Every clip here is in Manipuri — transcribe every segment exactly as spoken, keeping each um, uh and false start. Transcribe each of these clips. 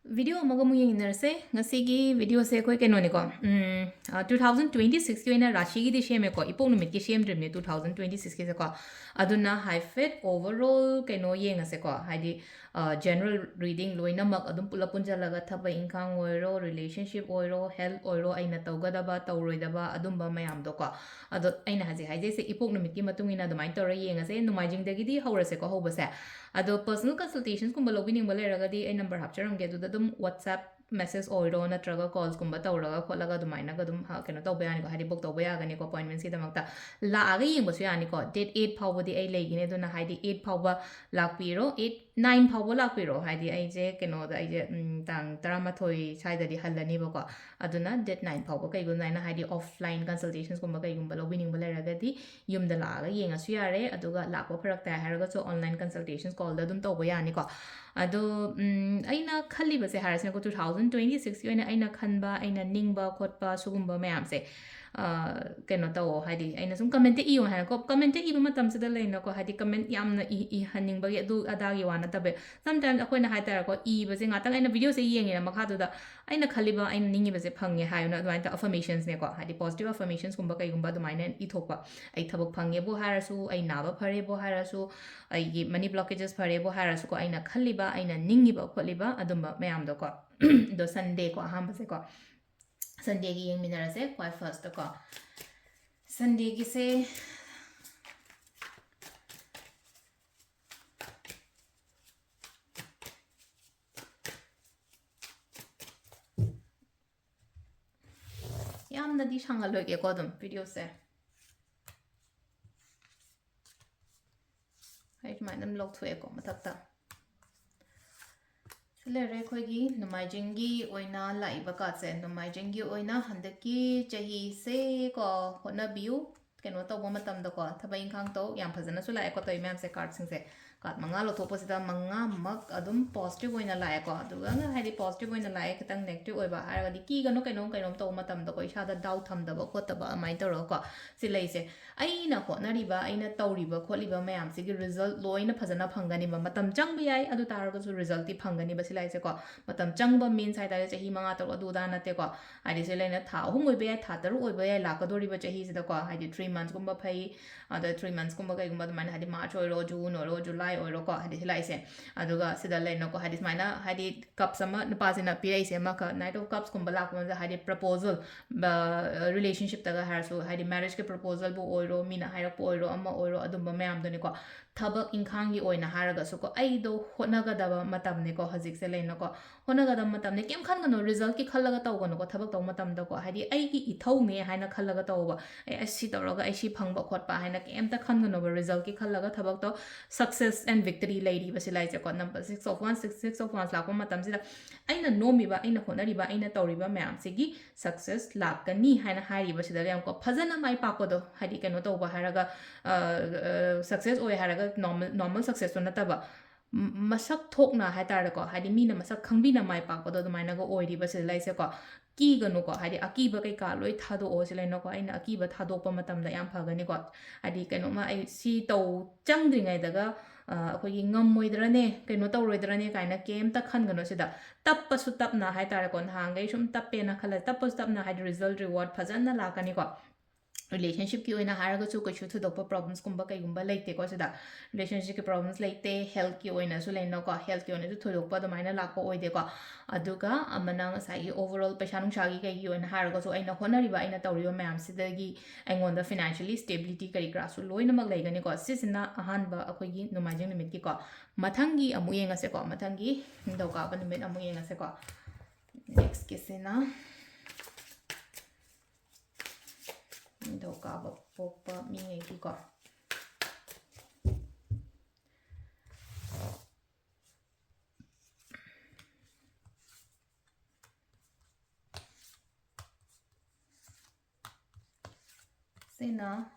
ꯚꯤꯗꯤꯑꯣ ꯑꯃꯒ ꯑꯃꯨꯛ ꯌꯦꯡꯃꯤꯟꯅꯔꯁꯦ꯫ ꯉꯁꯤꯒꯤ ꯚꯤꯗꯤꯑꯣꯁꯦ ꯑꯩꯈꯣꯏ ꯀꯩꯅꯣꯅꯤꯀꯣ, ꯎꯝ, ꯑ, two thousand twenty sixꯀꯤ ꯑꯣꯏꯅ ꯔꯥꯁꯤꯒꯤꯗꯤ ꯁꯦꯝꯃꯦꯀꯣ, ꯏꯄꯣꯛ ꯅꯨꯃꯤꯠꯀꯤ ꯁꯦꯝꯗ꯭ꯔꯤꯕꯅꯦ two thousand twenty sixꯀꯤꯁꯦꯀꯣ꯫ ꯑꯗꯨꯅ ꯍꯥꯏꯐꯦꯠ overall ꯀꯩꯅꯣ ꯌꯦꯡꯉꯁꯦꯀꯣ, ꯍꯥꯏꯗꯤ, ꯑ, general reading ꯂꯣꯏꯅꯃꯛ ꯑꯗꯨꯝ ꯄꯨꯂꯞ ꯄꯨꯟꯁꯤꯜꯂꯒ ꯊꯕꯛ ꯏꯪꯈꯥꯡ ꯑꯣꯏꯔꯣ, relationship ꯑꯣꯏꯔꯣ, health ꯑꯣꯏꯔꯣ, ꯑꯩꯅ ꯇꯧꯒꯗꯕ ꯇꯧꯔꯣꯏꯗꯕ ꯑꯗꯨꯝꯕ ꯃꯌꯥꯝꯗꯣꯀꯣ꯫ ꯑꯗꯣ ꯑꯩꯅ ꯍꯧꯖꯤꯛ ꯍꯥꯏꯖꯩꯁꯦ ꯏꯄꯣꯛ ꯅꯨꯃꯤꯠꯀꯤ ꯃꯇꯨꯡ ꯏꯟꯅ ꯑꯗꯨꯃꯥꯏꯅ ꯇꯧꯔ ꯌꯦꯡꯉꯁꯦ꯫ ꯅꯣꯡꯃꯥꯏꯖꯤꯡꯗꯒꯤꯗꯤ ꯍꯧꯔꯁꯦꯀꯣ ꯍꯧꯕꯁꯦ꯫ ꯑꯗꯣ personal consultationsꯀꯨꯝꯕ ꯂꯧꯕꯤꯅꯤꯡꯕ ꯂꯩꯔꯒꯗꯤ ꯑꯩ number ꯍꯥꯞꯆꯔꯝꯒꯦ, ꯑꯗꯨꯗ ꯑꯗꯨꯝ WhatsApp message ꯑꯣꯏꯔꯣ ꯅꯠꯇ꯭ꯔꯒ callsꯀꯨꯝꯕ ꯇꯧꯔꯒ ꯈꯣꯠꯂꯒ ꯑꯗꯨꯃꯥꯏꯅꯒ ꯑꯗꯨꯝ ꯍ-, ꯀꯩꯅꯣ ꯇꯧꯕ ꯌꯥꯅꯤꯀꯣ, ꯍꯥꯏꯗꯤ book ꯇꯧꯕ ꯌꯥꯒꯅꯤꯀꯣ appointmentsꯀꯤꯗꯃꯛꯇ꯫ ꯂꯥꯛꯑꯒ ꯌꯦꯡꯕꯁꯨ ꯌꯥꯅꯤꯀꯣ, date eight ꯐꯥꯎꯕꯗꯤ ꯑꯩ ꯂꯩꯒꯅꯤ꯫ ꯑꯗꯨꯅ ꯍꯥꯏꯗꯤ eight ꯐꯥꯎꯕ ꯂꯥꯛꯄꯤꯔꯣ, eight, nine ꯐꯥꯎꯕ ꯂꯥꯛꯄꯤꯔꯣ, ꯍꯥꯏꯗꯤ ꯑꯩꯁꯦ ꯀꯩꯅꯣꯗ, ꯑꯩꯁꯦ, ꯎꯝ, ꯇꯥꯡ ꯇꯔꯥꯃꯥꯊꯣꯏ ꯁ꯭ꯋꯥꯏꯗꯗꯤ ꯍꯜꯂꯅꯤꯕꯀꯣ꯫ ꯑꯗꯨꯅ date nine ꯐꯥꯎꯕ ꯀꯩꯒꯨꯝꯕ ꯑꯗꯨꯃꯥꯏꯅ ꯍꯥꯏꯗꯤ offline consultationsꯀꯨꯝꯕ ꯀꯩꯒꯨꯝꯕ ꯂꯧꯕꯤꯅꯤꯡꯕ ꯂꯩꯔꯒꯗꯤ ꯌꯨꯝꯗ ꯂꯥꯛꯑꯒ ꯌꯦꯡꯉꯁꯨ ꯌꯥꯔꯦ, ꯑꯗꯨꯒ ꯂꯥꯛꯄ ꯐꯔꯛ ꯇꯥꯏ ꯍꯥꯏꯔꯒꯁꯨ online consultations callꯗ ꯑꯗꯨꯝ ꯇꯧꯕ ꯌꯥꯅꯤꯀꯣ꯫ ꯑꯗꯣ, ꯎꯝ, ꯑꯩꯅ ꯈꯜꯂꯤꯕꯁꯦ ꯍꯥꯏꯔꯁꯤꯅꯀꯣ, two thousand twenty sixꯀꯤ ꯑꯣꯏꯅ ꯑꯩꯅ ꯈꯟꯕ, ꯑꯩꯅ ꯅꯤꯡꯕ ꯈꯣꯠꯄ ꯁꯤꯒꯨꯝꯕ ꯃꯌꯥꯝꯁꯦ, ꯑ, ꯀꯩꯅꯣ ꯇꯧꯋꯣ, ꯍꯥꯏꯗꯤ ꯑꯩꯅ ꯁꯨꯝ commentꯇ ꯏꯌꯣ ꯍꯥꯏꯅꯀꯣ, commentꯇ ꯏꯕ ꯃꯇꯝꯁꯤꯗ ꯂꯩꯅꯀꯣ, ꯍꯥꯏꯗꯤ comment ꯌꯥꯝꯅ ꯏ-, ꯏꯍꯟꯅꯤꯡꯕꯒꯤ ꯑꯗꯨ ꯑꯗꯥꯒꯤ ꯋꯥ ꯅꯠꯇꯕ, sometimes ꯑꯩꯈꯣꯏꯅ ꯍꯥꯏꯇꯥꯔꯦꯀꯣ, ꯏꯕꯁꯦ ꯉꯥꯛꯇꯪ ꯑꯩꯅ videoꯁꯦ ꯌꯦꯡꯉꯦꯅ ꯃꯈꯥꯗꯨꯗ ꯑꯩꯅ ꯈꯜꯂꯤꯕ, ꯑꯩꯅ ꯅꯤꯡꯉꯤꯕꯁꯦ ꯐꯪꯉꯦ ꯍꯥꯏꯌꯨꯅ ꯑꯗꯨꯃꯥꯏꯅ ꯇꯧ-, affirmationsꯅꯦꯀꯣ, ꯍꯥꯏꯗꯤ positive affirmationsꯀꯨꯝꯕ ꯀꯩꯒꯨꯝꯕ ꯑꯗꯨꯃꯥꯏꯅ ꯏꯊꯣꯛꯄ꯫ ꯑꯩ ꯊꯕꯛ ꯐꯪꯉꯦꯕꯨ ꯍꯥꯏꯔꯁꯨ, ꯑꯩ ꯅꯥꯕ ꯐꯔꯦꯕꯨ ꯍꯥꯏꯔꯁꯨ, ꯑꯩꯒꯤ money blockages ꯐꯔꯦꯕꯨ ꯍꯥꯏꯔꯁꯨꯀꯣ, ꯑꯩꯅ ꯈꯜꯂꯤꯕ, ꯑꯩꯅ ꯅꯤꯡꯉꯤꯕ ꯈꯣꯠꯂꯤꯕ ꯑꯗꯨꯝꯕ ꯃꯌꯥꯝꯗꯣꯀꯣ꯫ ꯑꯗꯣ Sundayꯀꯣ, ꯑꯍꯥꯟꯕꯁꯦꯀꯣ, Sundayꯒꯤ ꯌꯦꯡꯃꯤꯟꯅꯔꯁꯦ ꯈ꯭ꯋꯥꯏ firstꯇꯀꯣ꯫ Sundayꯒꯤꯁꯦ ꯌꯥꯝꯅꯗꯤ ꯁꯥꯡꯍꯜꯂꯣꯏꯒꯦꯀꯣ, ꯑꯗꯨꯝ videoꯁꯦ꯫ ꯑꯩ ꯁꯨꯃꯥꯏꯅ ꯑꯗꯨꯝ ꯂꯧꯊꯣꯛꯑꯦꯀꯣ ꯃꯊꯛꯇ꯫ ꯁꯤ ꯂꯩꯔꯦ ꯑꯩꯈꯣꯏꯒꯤ ꯅꯣꯡꯃꯥꯏꯖꯤꯡꯒꯤ ꯑꯣꯏꯅ ꯂꯥꯛꯏꯕ cardꯁꯦ꯫ ꯅꯣꯡꯃꯥꯏꯖꯤꯡꯒꯤ ꯑꯣꯏꯅ ꯍꯟꯗꯛꯀꯤ ꯆꯍꯤꯁꯦ ꯀꯣ, ꯍꯣꯠꯅꯕꯤꯌꯨ꯫ ꯀꯩꯅꯣ ꯇꯧꯕ ꯃꯇꯝꯗꯀꯣ, ꯊꯕꯛ ꯏꯪꯈꯥꯡ ꯇꯧ꯫ ꯌꯥꯝ ꯐꯖꯅꯁꯨ ꯂꯥꯛꯑꯦꯀꯣ ꯇꯧꯔꯤ ꯃꯌꯥꯝꯁꯦ, cardꯁꯤꯡꯁꯦ꯫ ꯀꯥꯔꯠ ꯃꯉꯥ ꯂꯧꯊꯣꯛꯄꯁꯤꯗ ꯃꯉꯥꯃꯛ ꯑꯗꯨꯝ ꯄꯣꯖꯤꯇꯤꯚ ꯑꯣꯏꯅ ꯂꯥꯛꯑꯦꯀꯣ꯫ ꯑꯗꯨꯒ ꯍꯥꯏꯗꯤ ꯄꯣꯖꯤꯇꯤꯚ ꯑꯣꯏꯅ ꯂꯥꯛꯑꯦ, ꯈꯤꯇꯪ ꯅꯦꯒꯦꯇꯤꯚ ꯑꯣꯏꯕ ꯍꯥꯏꯔꯒꯗꯤ ꯀꯤꯒꯅꯨ, ꯀꯩꯅꯣꯝ ꯀꯩꯅꯣꯝ ꯇꯧꯕ ꯃꯇꯝꯗꯀꯣ ꯏꯁꯥꯗ ꯗꯥꯎꯠ ꯊꯝꯗꯕ ꯈꯣꯠꯇꯕ ꯑꯗꯨꯃꯥꯏꯅ ꯇꯧꯔꯒꯀꯣ꯫ ꯁꯤ ꯂꯩꯁꯦ ꯑꯩꯅ ꯍꯣꯠꯅꯔꯤꯕ, ꯑꯩꯅ ꯇꯧꯔꯤꯕ ꯈꯣꯠꯂꯤꯕ ꯃꯌꯥꯝꯁꯤꯒꯤ ꯔꯤꯖꯜꯠ ꯂꯣꯏꯅ ꯐꯖꯅ ꯐꯪꯒꯅꯤꯕ꯫ ꯃꯇꯝ ꯆꯪꯕ ꯌꯥꯏ, ꯑꯗꯨ ꯇꯥꯔꯒꯁꯨ ꯔꯤꯖꯜꯠꯇꯤ ꯐꯪꯒꯅꯤꯕ ꯁꯤ ꯂꯩꯁꯦꯀꯣ꯫ ꯃꯇꯝ ꯆꯪꯕ ꯃꯤꯟꯁ ꯍꯥꯏꯇꯥꯔꯦ ꯆꯍꯤ ꯃꯉꯥ ꯇꯔꯨꯛ ꯑꯗꯨ ꯑꯗꯥ ꯅꯠꯇꯦꯀꯣ꯫ ꯍꯥꯏꯗꯤ ꯁꯤ ꯂꯩꯅ ꯊꯥ ꯑꯍꯨꯝ ꯑꯣꯏꯕ ꯌꯥꯏ, ꯊꯥ ꯇꯔꯨꯛ ꯑꯣꯏꯕ ꯌꯥꯏ, ꯂꯥꯛꯀꯗꯣꯔꯤꯕ ꯆꯍꯤꯁꯤꯗꯀꯣ꯫ ꯍꯥꯏꯗꯤ ꯊ꯭ꯔꯤ ꯃꯟꯁꯀꯨꯝꯕ ꯐꯩ, ꯑꯗ ꯊ꯭ꯔꯤ ꯃꯟꯁꯀꯨꯝꯕ ꯀꯩꯒꯨꯝꯕ ꯑꯗꯨꯃꯥꯏꯅ ꯍꯥꯏꯗꯤ ꯃꯥꯔꯆ ꯑꯣꯏꯔꯣ, ꯖꯨꯟ ꯑꯣꯏꯔꯣ, ꯖꯨꯂꯥꯏ ꯑꯣꯏꯔꯣꯀꯣ, ꯍꯥꯏꯗꯤ ꯁꯤ ꯂꯥꯛꯏꯁꯦ꯫ ꯑꯗꯨꯒ ꯁꯤꯗ ꯂꯩꯅꯀꯣ, ꯍꯥꯏꯗꯤ ꯁꯨꯃꯥꯏꯅ ꯍꯥꯏꯗꯤ ꯀꯞꯁ ꯑꯃ ꯅꯨꯄꯥꯁꯤꯅ ꯄꯤꯔꯛꯏꯁꯦ ꯑꯃꯈꯛ, ꯅꯥꯏꯠ ꯑꯣꯐ ꯀꯞꯁꯀꯨꯝꯕ ꯂꯥꯛꯄ ꯃꯇꯝꯗ ꯍꯥꯏꯗꯤ ꯄ꯭ꯔꯄꯣꯖꯜ, ꯔꯤꯂꯦꯁꯟꯁꯤꯞꯇꯒ ꯍꯥꯏꯔꯁꯨ ꯍꯥꯏꯗꯤ ꯃꯦꯔꯦꯖꯀꯤ ꯄ꯭ꯔꯄꯣꯖꯜꯕꯨ ꯑꯣꯏꯔꯣ, ꯃꯤꯅ ꯍꯥꯏꯔꯛꯄ ꯑꯣꯏꯔꯣ, ꯑꯃ ꯑꯣꯏꯔꯣ, ꯑꯗꯨꯝꯕ ꯃꯌꯥꯝꯗꯨꯅꯤꯀꯣ꯫ ꯊꯕꯛ ꯏꯪꯈꯥꯡꯒꯤ ꯑꯣꯏꯅ ꯍꯥꯏꯔꯒꯁꯨꯀꯣ, ꯑꯩꯗꯣ ꯍꯣꯠꯅꯒꯗꯕ ꯃꯇꯝꯅꯤꯀꯣ ꯍꯧꯖꯤꯛꯁꯦ ꯂꯩꯅꯀꯣ꯫ ꯍꯣꯠꯅꯒꯗꯕ ꯃꯇꯝꯅꯤ, ꯀꯩꯝ ꯈꯟꯒꯅꯨ, ꯔꯤꯖꯜꯠꯀꯤ ꯈꯜꯂꯒ ꯇꯧꯒꯅꯨꯀꯣ ꯊꯕꯛ ꯇꯧꯕ ꯃꯇꯝꯗꯀꯣ꯫ ꯍꯥꯏꯗꯤ ꯑꯩꯒꯤ ꯏꯊꯧꯅꯦ ꯍꯥꯏꯅ ꯈꯜꯂꯒ ꯇꯧꯕ, ꯑꯦ ꯑꯩ ꯁꯤ ꯇꯧꯔꯒ ꯑꯩ ꯁꯤ ꯐꯪꯕ ꯈꯣꯠꯄ ꯍꯥꯏꯅ ꯀꯩꯝꯇ ꯈꯟꯒꯅꯣꯕ꯫ ꯔꯤꯖꯜꯠꯀꯤ ꯈꯜꯂꯒ ꯊꯕꯛꯇꯣ, success and victory ꯂꯩꯔꯤꯕꯁꯤ ꯂꯩꯁꯦꯀꯣ꯫ Number six of once, six, six of once ꯂꯥꯛꯄ ꯃꯇꯝꯁꯤꯗ ꯑꯩꯅ ꯅꯣꯝꯃꯤꯕ, ꯑꯩꯅ ꯍꯣꯠꯅꯔꯤꯕ, ꯑꯩꯅ ꯇꯧꯔꯤꯕ ꯃꯌꯥꯝꯁꯤꯒꯤ ꯁꯛꯁꯦꯁ ꯂꯥꯛꯀꯅꯤ ꯍꯥꯏꯅ ꯍꯥꯏꯔꯤꯕꯁꯤꯗ ꯌꯥꯝꯀꯣ ꯐꯖꯅ ꯃꯥꯏ ꯄꯥꯛꯄꯗꯣ, ꯍꯥꯏꯗꯤ ꯀꯩꯅꯣ ꯇꯧꯕ ꯍꯥꯏꯔꯒ, ꯁꯛꯁꯦꯁ ꯑꯣꯏ ꯍꯥꯏꯔꯒ ꯅꯣꯔꯃꯦꯜ, ꯅꯣꯔꯃꯦꯜ ꯁꯛꯁꯦꯁꯇꯣ ꯅꯠꯇꯕ, ꯃ-, ꯃꯁꯛ ꯊꯣꯛꯅ ꯍꯥꯏꯇꯥꯔꯦꯀꯣ, ꯍꯥꯏꯗꯤ ꯃꯤꯅ ꯃꯁꯛ ꯈꯪꯕꯤꯅ ꯃꯥꯏ ꯄꯥꯛꯄꯗꯣ ꯑꯗꯨꯃꯥꯏꯅꯒ ꯑꯣꯏꯔꯤꯕ ꯁꯤꯗ ꯂꯩꯁꯦꯀꯣ꯫ ꯀꯤꯒꯅꯨꯀꯣ, ꯍꯥꯏꯗꯤ ꯑꯀꯤꯕ ꯀꯩꯀꯥ ꯂꯣꯏ ꯊꯥꯗꯣꯛꯑꯣ ꯁꯤ ꯂꯩꯅꯀꯣ꯫ ꯑꯩꯅ ꯑꯀꯤꯕ ꯊꯥꯗꯣꯛꯄ ꯃꯇꯝꯗ ꯌꯥꯝ ꯐꯒꯅꯤꯀꯣ꯫ ꯍꯥꯏꯗꯤ ꯀꯩꯅꯣꯝꯃ ꯑꯩ ꯁꯤ ꯇꯧ ꯆꯪꯗ꯭ꯔꯤꯉꯩꯗꯒ, ꯑ, ꯑꯩꯈꯣꯏꯒꯤ ꯉꯝꯃꯣꯏꯗ꯭ꯔꯅꯦ, ꯀꯩꯅꯣ ꯇꯧꯔꯣꯏꯗ꯭ꯔꯅꯦ ꯀꯥꯏꯅ ꯀꯩꯝꯇ ꯈꯟꯒꯅꯨ ꯁꯤꯗ꯫ ꯇꯞꯄꯁꯨ ꯇꯞꯅ ꯍꯥꯏꯇꯥꯔꯦꯀꯣ, ꯅꯍꯥꯟꯈꯩ ꯁꯨꯝ ꯇꯞꯄꯦꯅ ꯈꯜꯂ, ꯇꯞꯄꯁꯨ ꯇꯞꯅ ꯍꯥꯏꯗꯤ ꯔꯤꯖꯜꯠ ꯔꯤꯋꯥꯔꯗ ꯐꯖꯅ ꯂꯥꯛꯀꯅꯤꯀꯣ꯫ ꯔꯤꯂꯦꯁꯟꯁꯤꯞꯀꯤ ꯑꯣꯏꯅ ꯍꯥꯏꯔꯒꯁꯨ ꯀꯩꯁꯨ ꯊꯣꯏꯗꯣꯛꯄ ꯄ꯭ꯔꯣꯕ꯭ꯂꯦꯝꯁꯀꯨꯝꯕ ꯀꯩꯒꯨꯝꯕ ꯂꯩꯇꯦꯀꯣ ꯁꯤꯗ꯫ ꯔꯤꯂꯦꯁꯟꯁꯤꯞꯀꯤ ꯄ꯭ꯔꯣꯕ꯭ꯂꯦꯝꯁ ꯂꯩꯇꯦ, ꯍꯦꯜꯠꯀꯤ ꯑꯣꯏꯅꯁꯨ ꯂꯩꯅꯀꯣ, ꯍꯦꯜꯠꯀꯤ ꯑꯣꯏꯅꯁꯨ ꯊꯣꯏꯗꯣꯛꯄ ꯑꯗꯨꯃꯥꯏꯅ ꯂꯥꯛꯄ ꯑꯣꯏꯗꯦꯀꯣ꯫ ꯑꯗꯨꯒ ꯑꯃꯅ ꯉꯁꯥꯏꯒꯤ overall ꯄꯩꯁꯥ ꯅꯨꯡꯁꯥꯒꯤ ꯀꯩꯒꯤ ꯑꯣꯏꯅ ꯍꯥꯏꯔꯒꯁꯨ ꯑꯩꯅ ꯍꯣꯠꯅꯔꯤꯕ, ꯑꯩꯅ ꯇꯧꯔꯤꯕ ꯃꯌꯥꯝꯁꯤꯗꯒꯤ ꯑꯩꯉꯣꯟꯗ financially stability ꯀꯔꯤ ꯀꯔꯥꯁꯨ ꯂꯣꯏꯅꯃꯛ ꯂꯩꯒꯅꯤꯀꯣ꯫ ꯁꯤꯁꯤꯅ ꯑꯍꯥꯟꯕ ꯑꯩꯈꯣꯏꯒꯤ ꯅꯣꯡꯃꯥꯏꯖꯤꯡ ꯅꯨꯃꯤꯠꯀꯤꯀꯣ꯫ ꯃꯊꯪꯒꯤ ꯑꯃꯨꯛ ꯌꯦꯡꯉꯁꯦꯀꯣ, ꯃꯊꯪꯒꯤ ꯅꯤꯡꯊꯧꯀꯥꯕ ꯅꯨꯃꯤꯠ ꯑꯃꯨꯛ ꯌꯦꯡꯉꯁꯦꯀꯣ꯫ ꯅꯦꯛꯁꯀꯤꯁꯤꯅ ꯅꯤꯡꯊꯧꯀꯥꯕ ꯄꯣꯛꯄ ꯃꯤꯉꯩꯒꯤꯀꯣ꯫ ꯁꯤꯅ